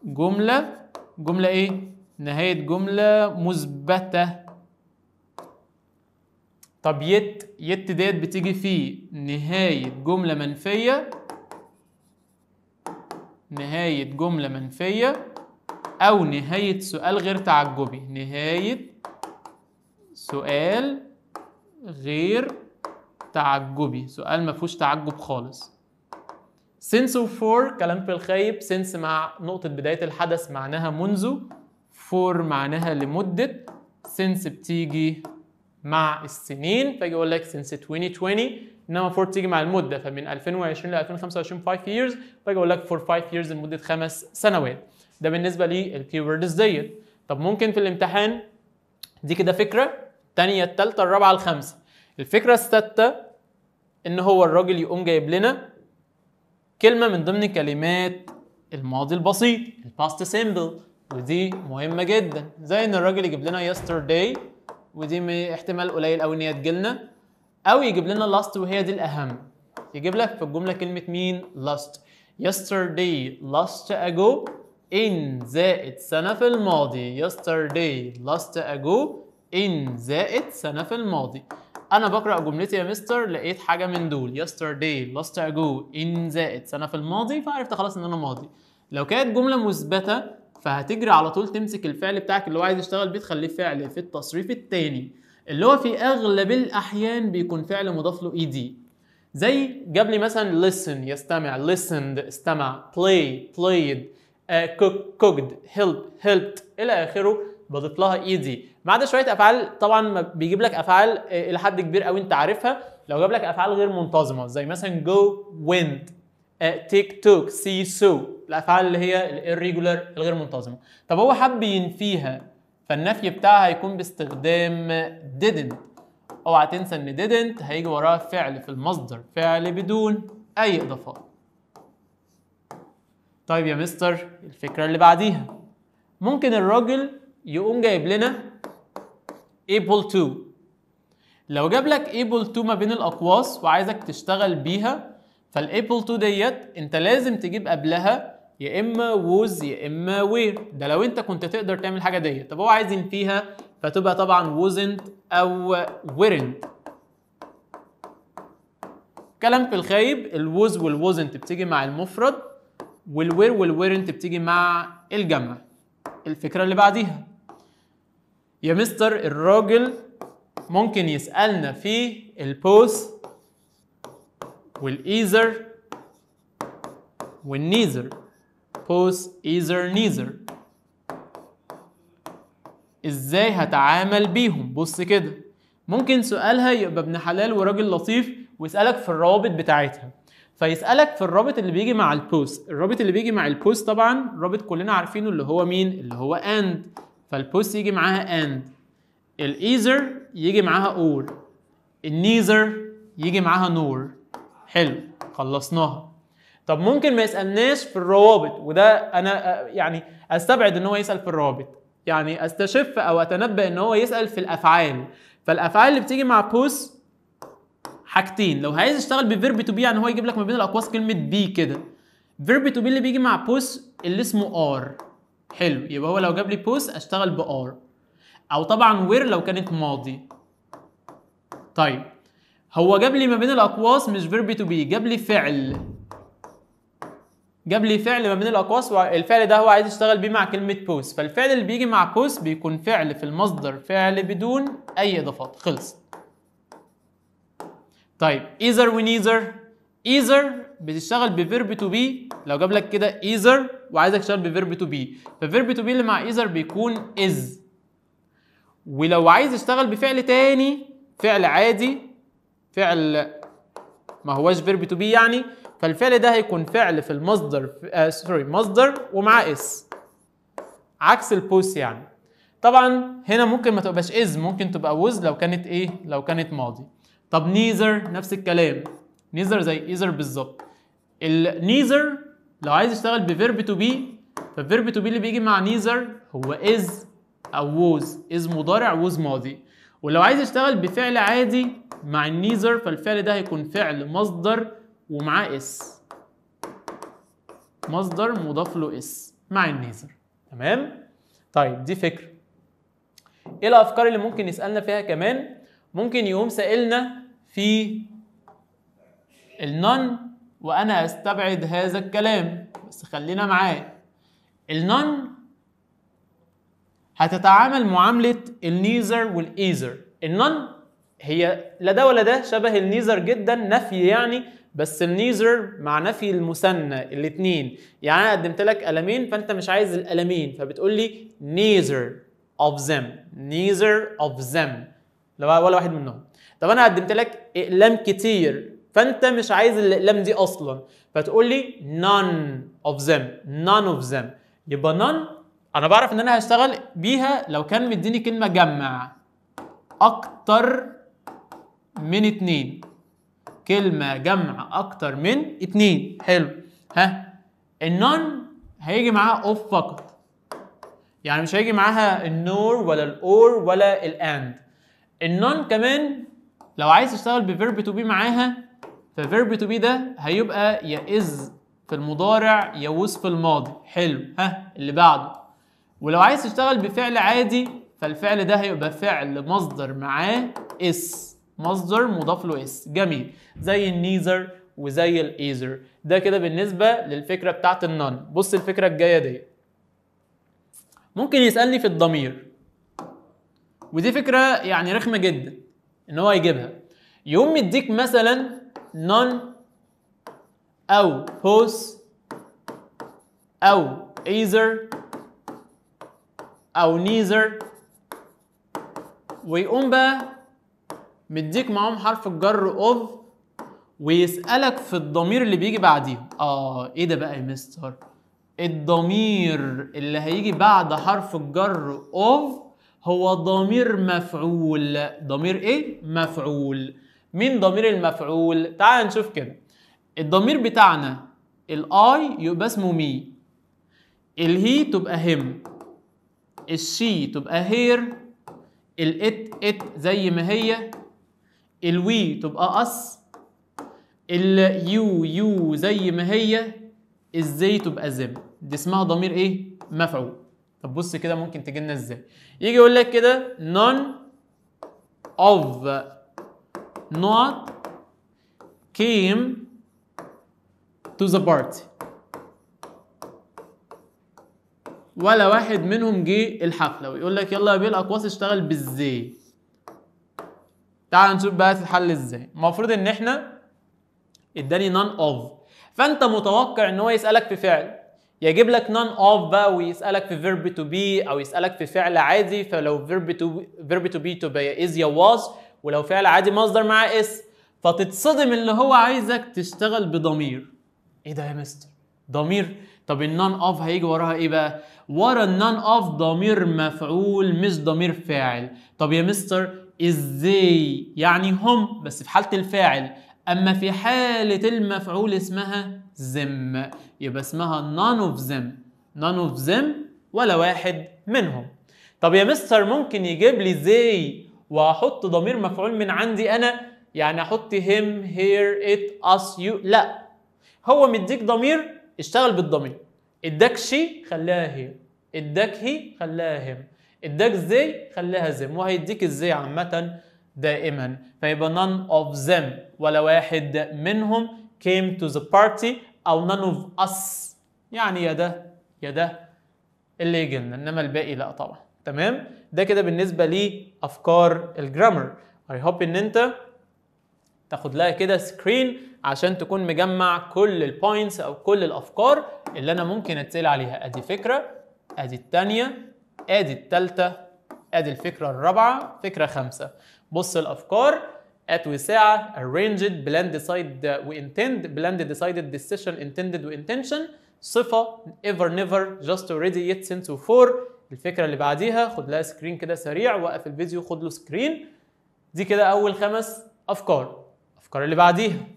جملة، جملة ايه؟ نهاية جملة مثبتة. طب yet، yet ديت بتيجي في نهاية جملة منفية، نهاية جملة منفية أو نهاية سؤال غير تعجبي، نهاية سؤال غير تعجبي، سؤال ما فيهوش تعجب خالص. since و for كلام في الخايب، since مع نقطة بداية الحدث معناها منذ، for معناها لمدة، since بتيجي مع السنين، فيجي يقول لك since 2020، انما for تيجي مع المدة، فمن 2020 ل 2025 5 years، فيجي يقول لك for 5 years لمدة 5 سنوات. ده بالنسبة لل keywords ديت. طب ممكن في الامتحان دي كده فكرة، الثانية الثالثة الرابعة الخامسة. الفكرة السادسة ان هو الراجل يقوم جايب لنا كلمة من ضمن كلمات الماضي البسيط ال past simple، ودي مهمة جدا، زي ان الراجل يجيب لنا yesterday، ودي احتمال قليل قوي ان هي تجيلنا، او يجيب لنا last وهي دي الاهم، يجيب لك في الجملة كلمة مين؟ last. yesterday last ago in زائد سنة في الماضي، yesterday last ago in زائد سنة في الماضي. انا بقرا جملتي يا مستر لقيت حاجة من دول yesterday last ago in زائد سنة في الماضي، فعرفت خلاص ان انا ماضي. لو كانت جملة مثبتة فهتجري على طول تمسك الفعل بتاعك اللي هو عايز يشتغل بيه تخليه فعل في التصريف الثاني، اللي هو في اغلب الاحيان بيكون فعل مضاف له ed. زي جاب لي مثلا listen يستمع، listened استمع، play played، cook cooked، help helped الى اخره، بضيف لها ed. ما عدا شوية افعال طبعا بيجيب لك افعال الى حد كبير قوي انت عارفها، لو جاب لك افعال غير منتظمة زي مثلا go went، take took، see saw، الافعال اللي هي ال irregular الغير منتظمة. طب هو حب ينفيها، فالنفي بتاعها هيكون باستخدام didn't. اوعى تنسى ان didn't هيجي وراها فعل في المصدر، فعل بدون اي اضافات. طيب يا مستر الفكرة اللي بعديها، ممكن الراجل يقوم جايب لنا able to. لو جاب لك able to ما بين الاقواس وعايزك تشتغل بيها، فال able to ديت انت لازم تجيب قبلها يا اما was يا اما were، ده لو انت كنت تقدر تعمل حاجة ديت. طب هو عايز ينفيها، فتبقى طبعا wasn't او weren't. كلام في الخايب، ال was وال wasn't بتيجي مع المفرد، وال were وال weren't بتيجي مع الجمع. الفكرة اللي بعديها يا مستر، الراجل ممكن يسالنا في ال both وال either وال neither، both either neither، ازاي هتعامل بيهم؟ بص كده، ممكن سؤالها يبقى ابن حلال وراجل لطيف ويسألك في الروابط بتاعتها، فيسألك في الرابط اللي بيجي مع ال both. الرابط اللي بيجي مع ال both طبعا رابط كلنا عارفينه اللي هو مين؟ اللي هو and، فال both يجي معاها and، ال either يجي معاها or، ال neither يجي معاها nor. حلو، خلصناها. طب ممكن ما يسألناش في الروابط، وده انا يعني استبعد ان هو يسأل في الروابط، يعني استشف او اتنبأ ان هو يسأل في الافعال. فالافعال اللي بتيجي مع both حاجتين، لو عايز يشتغل ب verb to be يعني هو يجيب لك ما بين الاقواس كلمة be كده، verb to be اللي بيجي مع both اللي اسمه are. حلو، يبقى هو لو جاب لي both اشتغل ب are، او طبعا were لو كانت ماضي. طيب هو جاب لي ما بين الاقواس مش verb to be، جاب لي فعل، جاب لي فعل ما بين الاقواس، والفعل ده هو عايز يشتغل بيه مع كلمة both، فالفعل اللي بيجي مع both بيكون فعل في المصدر، فعل بدون اي اضافات. خلص. طيب either و neither، either بتشتغل ب verb to be، لو جاب لك كده either وعايزك تشتغل ب verb to be، ف verb to be اللي مع either بيكون is. ولو عايز يشتغل بفعل تاني، فعل عادي، فعل ما هواش verb to be يعني، فالفعل ده هيكون فعل في المصدر، sorry مصدر ومعاه s، عكس ال both يعني. طبعا هنا ممكن ما تبقاش is، ممكن تبقى was لو كانت ايه؟ لو كانت ماضي. طب neither نفس الكلام، neither زي either بالظبط. ال neither لو عايز يشتغل ب verb to be، فال verb to be اللي بيجي مع neither هو is او was، is مضارع was ماضي. ولو عايز يشتغل بفعل عادي مع ال neither، فالفعل ده هيكون فعل مصدر ومعاه s. مصدر مضاف له s مع ال neither. تمام؟ طيب دي فكرة. ايه الافكار اللي ممكن يسالنا فيها كمان؟ ممكن يقوم سائلنا في ال none، وانا استبعد هذا الكلام بس خلينا معاه. ال none هتتعامل معاملة ال neither وال either. ال none هي لا ده ولا ده، شبه ال neither جدا، نفي يعني، بس ال neither مع نفي المثنى الاثنين. يعني انا قدمت لك قلمين فانت مش عايز القلمين، فبتقول لي neither of them، neither of them، لا ولا واحد منهم. طب انا قدمت لك اقلام كتير فانت مش عايز الاقلام دي اصلا، فتقول لي none of them، none of them. يبقى none انا بعرف ان انا هشتغل بيها لو كان مديني كلمة جمع اكتر من اتنين، كلمة جمع اكتر من اتنين. حلو. ها ال none هيجي معاها of فقط، يعني مش هيجي معاها ال nor ولا ال or ولا ال and. ال none كمان لو عايز تشتغل ب verb to be معاها، ف verb to be ده هيبقى يا is في المضارع يا was في الماضي. حلو. ها اللي بعده، ولو عايز تشتغل بفعل عادي فالفعل ده هيبقى فعل مصدر معاه s، مصدر مضاف له s. جميل، زي ال neither وزي ال either. ده كده بالنسبة للفكرة بتاعت ال none. بص الفكرة الجاية دي، ممكن يسالني في الضمير، ودي فكرة يعني رخمة جدا ان هو يجيبها. يقوم يديك مثلا none او both او either او neither، ويقوم بقى مديك معاهم حرف الجر of، ويسألك في الضمير اللي بيجي بعديهم. ايه ده بقى يا مستر؟ الضمير اللي هيجي بعد حرف الجر of هو ضمير مفعول. ضمير ايه؟ مفعول. مين ضمير المفعول؟ تعال نشوف كده. الضمير بتاعنا ال I يبقى اسمه me، ال he تبقى him، ال she تبقى her، ال it it زي ما هي، ال we تبقى us، ال you you زي ما هي، ال they تبقى them. دي اسمها ضمير ايه؟ مفعول. طب بص كده ممكن تجي لنا ازاي. يجي يقول لك كده none of not came to the party، ولا واحد منهم جه الحفلة، ويقول لك يلا يا بيه الاقواس اشتغل بالزي. تعال نشوف بقى تتحل ازاي. المفروض ان احنا اداني none of، فانت متوقع ان هو يسالك في فعل، يجيب لك none of بقى ويسالك في verb to be او يسالك في فعل عادي. فلو verb to be تبقى يا is يا was، ولو فعل عادي مصدر مع s. فتتصدم اللي هو عايزك تشتغل بضمير. ايه ده يا مستر؟ ضمير؟ طب ال none of هيجي وراها ايه بقى؟ ورا ال none of ضمير مفعول مش ضمير فاعل. طب يا مستر ازاي؟ يعني هم بس في حالة الفاعل، اما في حالة المفعول اسمها them، يبقى اسمها none of them. none of them ولا واحد منهم. طب يا مستر ممكن يجيب لي they واحط ضمير مفعول من عندي انا، يعني احط him her it us you؟ لا، هو مديك ضمير اشتغل بالضمير. اداك she خلاها her، اداك he خلاها him، اداك they خلاها them، وهيديك ال they عامة دائما. فيبقى none of them ولا واحد منهم came to the party، او none of us، يعني يا ده يا ده اللي يجي لنا، انما الباقي لا طبعا. تمام؟ ده كده بالنسبة لافكار ال grammar. I hope ان انت تاخد لها كده screen عشان تكون مجمع كل ال points او كل الافكار اللي انا ممكن اتسال عليها. ادي فكرة، ادي الثانية، ادي الثالثة، ادي الفكرة الرابعة، فكرة خمسة. بص الافكار: at وساعة، arranged، planned decide و intend، planned decided decision intended و intention، صفة ever never just already yet since و for. الفكرة اللي بعديها خد لها screen كده سريع، وقف الفيديو خد له screen. دي كده اول 5 افكار. الافكار اللي بعديها،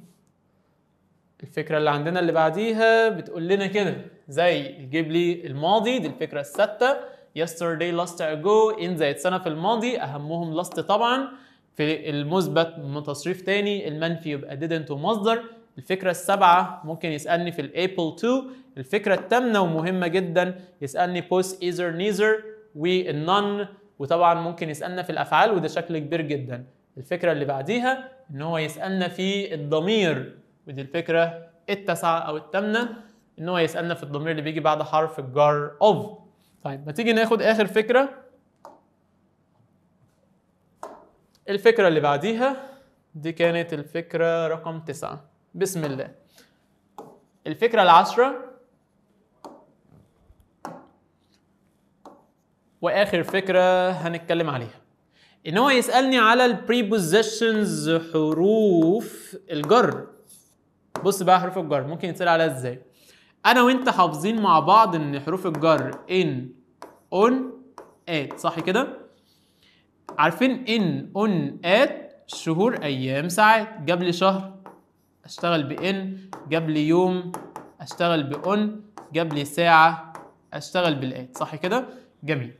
الفكرة اللي عندنا اللي بعديها بتقول لنا كده زي يجيب لي الماضي، دي الفكرة السادسة، yesterday last ago in زائد سنة في الماضي، اهمهم last طبعا. في المثبت تصريف تاني، المنفي يبقى didn't ومصدر. الفكرة السابعة ممكن يسالني في ال able to. الفكرة الثامنة ومهمة جدا يسالني both either neither وال none، وطبعا ممكن يسالنا في الافعال وده شكل كبير جدا. الفكرة اللي بعديها ان هو يسالنا في الضمير، ودي الفكرة التاسعة او الثامنة ان هو يسالنا في الضمير اللي بيجي بعد حرف الجر of. طيب ما تيجي ناخد اخر فكرة. الفكرة اللي بعديها دي كانت الفكرة رقم 9. بسم الله. الفكرة العاشرة واخر فكرة هنتكلم عليها ان هو يسالني على ال prepositions، حروف الجر. بص بقى حروف الجر ممكن يتسال عليها ازاي. انا وانت حافظين مع بعض ان حروف الجر in on at، صح كده؟ عارفين in on at شهور ايام ساعات. جاب لي شهر اشتغل ب in، جاب لي يوم اشتغل ب on، جاب لي ساعة اشتغل بال at، صح كده؟ جميل.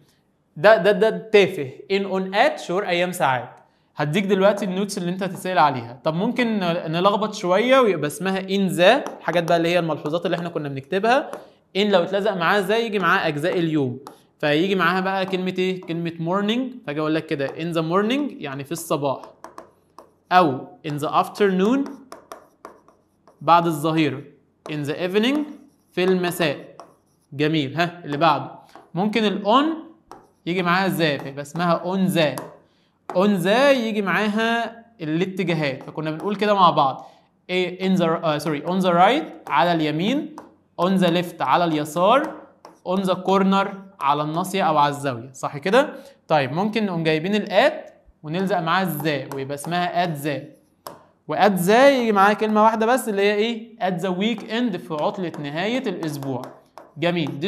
ده ده ده تافه، in on at شهور ايام ساعات. هديك دلوقتي ال notes اللي انت هتسال عليها. طب ممكن نلخبط شوية ويبقى اسمها in the، الحاجات بقى اللي هي الملحوظات اللي احنا كنا بنكتبها. in لو اتلزق معاه the يجي معاه اجزاء اليوم، فيجي معاها بقى كلمة ايه؟ كلمة morning. فاجي اقول لك كده in the morning يعني في الصباح، او in the afternoon بعد الظهيرة، in the evening في المساء. جميل. ها اللي بعده ممكن ال on يجي معاها the، فيبقى اسمها on the. on the يجي معاها الاتجاهات، فكنا بنقول كده مع بعض ايه؟ in the sorry on the right على اليمين، on the left على اليسار، on the corner على الناصية او على الزاوية، صح كده؟ طيب ممكن نقوم جايبين ال at ونلزق معاها ال the ويبقى اسمها at the. و at the يجي معاها كلمة واحدة بس اللي هي ايه؟ at the weekend في عطله نهاية الاسبوع. جميل.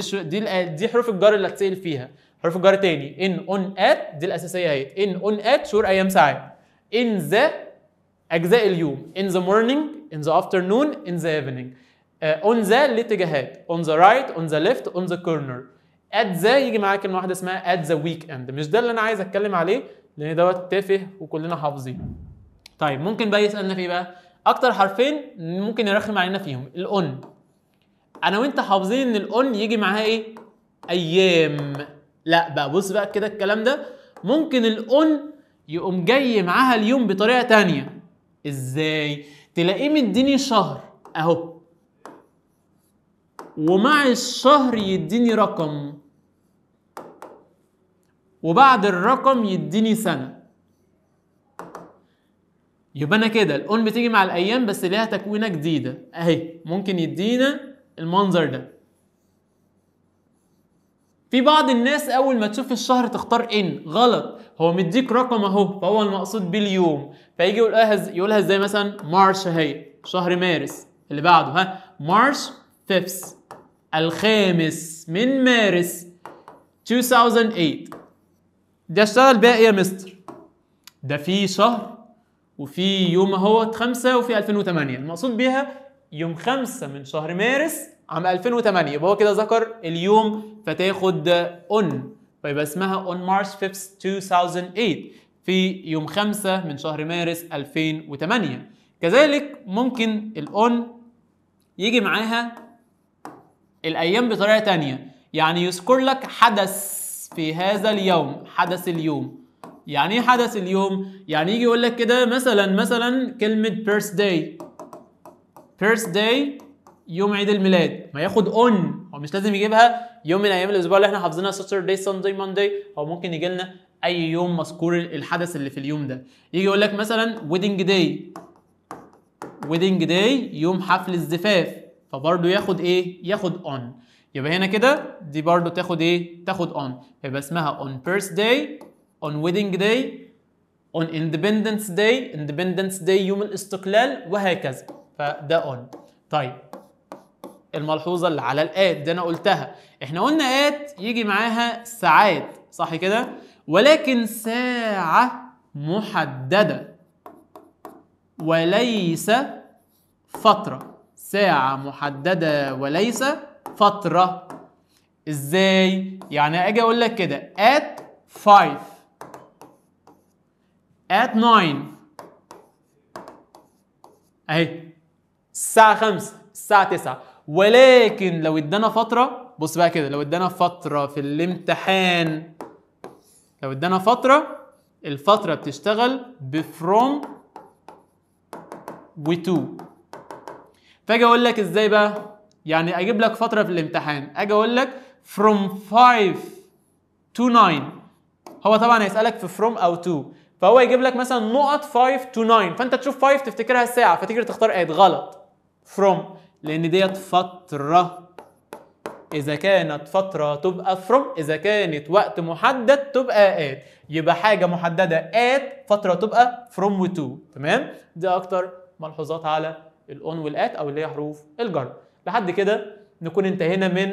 دي حروف الجر اللي هتسال فيها. حروف الجر تاني in on at دي الاساسية اهي، in on at شهور ايام ساعات، in the اجزاء اليوم، in the morning، in the afternoon، in the evening، on the الاتجاهات، on the right، on the left، on the corner. at the يجي معاها كلمة واحدة اسمها at the weekend. مش ده اللي انا عايز اتكلم عليه لان دوت تافه وكلنا حافظينه. طيب ممكن بقى يسالنا في بقى اكتر حرفين ممكن يرخم علينا فيهم، ال on. انا وانت حافظين ان ال on يجي معاها ايه؟ ايام. لا بقى بص بقى كده الكلام ده ممكن ال on يقوم جاي معاها اليوم بطريقة تانية. ازاي؟ تلاقيه مديني شهر اهو، ومع الشهر يديني رقم، وبعد الرقم يديني سنة. يبقى انا كده ال on بتيجي مع الايام بس ليها تكوينه جديدة اهي، ممكن يدينا المنظر ده. في بعض الناس اول ما تشوف الشهر تختار in، غلط، هو مديك رقم اهو فهو المقصود بيه اليوم. فيجي يقولها ازاي؟ مثلا March اهي شهر مارس، اللي بعده ها March 5 الخامس من مارس 2008. ده اشتغل بقى ايه يا مستر؟ ده في شهر وفي يوم اهوت 5 وفي 2008، المقصود بيها يوم 5 من شهر مارس عام 2008، يبقى هو كده ذكر اليوم فتاخد on، فيبقى اسمها on March 5 2008 في يوم 5 من شهر مارس 2008. كذلك ممكن ال on يجي معاها الايام بطريقة تانية، يعني يذكر لك حدث في هذا اليوم، حدث اليوم. يعني ايه حدث اليوم؟ يعني يجي يقول لك كده مثلا كلمة birthday، birthday يوم عيد الميلاد، ما ياخد on، هو مش لازم يجيبها يوم من ايام الاسبوع اللي احنا حافظينها Saturday Sunday Monday، هو ممكن يجي لنا اي يوم مذكور الحدث اللي في اليوم ده. يجي يقول لك مثلا wedding day، wedding day يوم حفل الزفاف، فبرضه ياخد ايه؟ ياخد on. يبقى هنا كده دي برضه تاخد ايه؟ تاخد on، فيبقى اسمها on birthday، on wedding day، on independence day، independence day يوم الاستقلال، وهكذا. فده on. طيب الملحوظة اللي على ال at دي انا قلتها، احنا قلنا at يجي معاها ساعات صح كده، ولكن ساعة محددة وليس فترة. ساعة محددة وليس فترة. ازاي؟ يعني اجي اقول لك كده at 5 at 9 اهي، الساعة 5، الساعة 9. ولكن لو ادانا فترة، بص بقى كده، لو ادانا فترة في الامتحان، لو ادانا فترة، الفترة بتشتغل ب from و to. فاجي اقول لك ازاي بقى؟ يعني اجيب لك فترة في الامتحان، اجي اقول لك from 5 to 9. هو طبعا هيسألك في from او to، فهو يجيب لك مثلا نقط 5 to 9، فانت تشوف 5 تفتكرها الساعة فتيجي تختار at، غلط، from، لان ديت فترة. اذا كانت فترة تبقى from، اذا كانت وقت محدد تبقى at. يبقى حاجة محددة at، فترة تبقى from و to. تمام؟ دي اكتر ملحوظات على ال on وال at او اللي هي حروف الجر. لحد كده نكون انتهينا من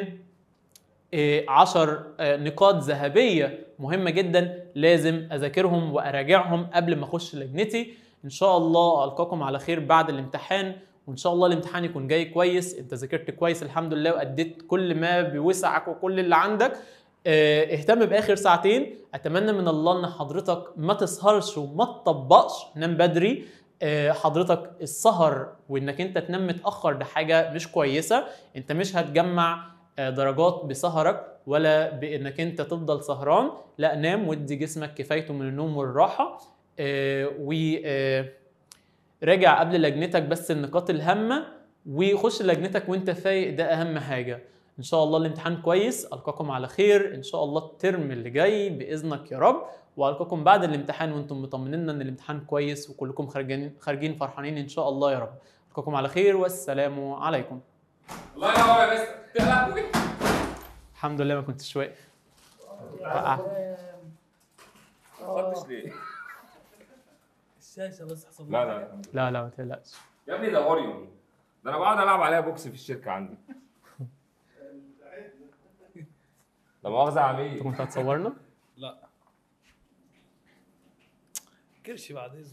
10 نقاط ذهبية مهمة جدا لازم اذاكرهم واراجعهم قبل ما اخش لجنتي. ان شاء الله القاكم على خير بعد الامتحان، وان شاء الله الامتحان يكون جاي كويس. انت ذاكرت كويس الحمد لله واديت كل ما بوسعك وكل اللي عندك. اهتم باخر ساعتين. اتمنى من الله ان حضرتك ما تسهرش وما تطبقش، نام بدري. حضرتك السهر وانك انت تنام متاخر ده حاجة مش كويسة. انت مش هتجمع درجات بسهرك ولا بانك انت تفضل سهران، لا، نام وادي جسمك كفايته من النوم والراحة. و راجع قبل لجنتك بس النقاط الهامة، وخش لجنتك وانت فايق، ده اهم حاجة. ان شاء الله الامتحان كويس، القاكم على خير ان شاء الله الترم اللي جاي باذنك يا رب، والقاكم بعد الامتحان وانتم مطمنينا ان الامتحان كويس وكلكم خارجين فرحانين ان شاء الله يا رب. القاكم على خير والسلام عليكم. الله ينور يا مستر. الحمد لله ما كنتش واقف. ما خدتش ليه؟ الشاشة بس حصل. لا لا لا لا ما تقلقش يا ابني، ده اوريون، ده انا بقعد العب عليها بوكس في الشركة عندي. لا مؤاخذة يا عميل. انت كنت هتصورنا؟ لا كرشي بعد اذنك.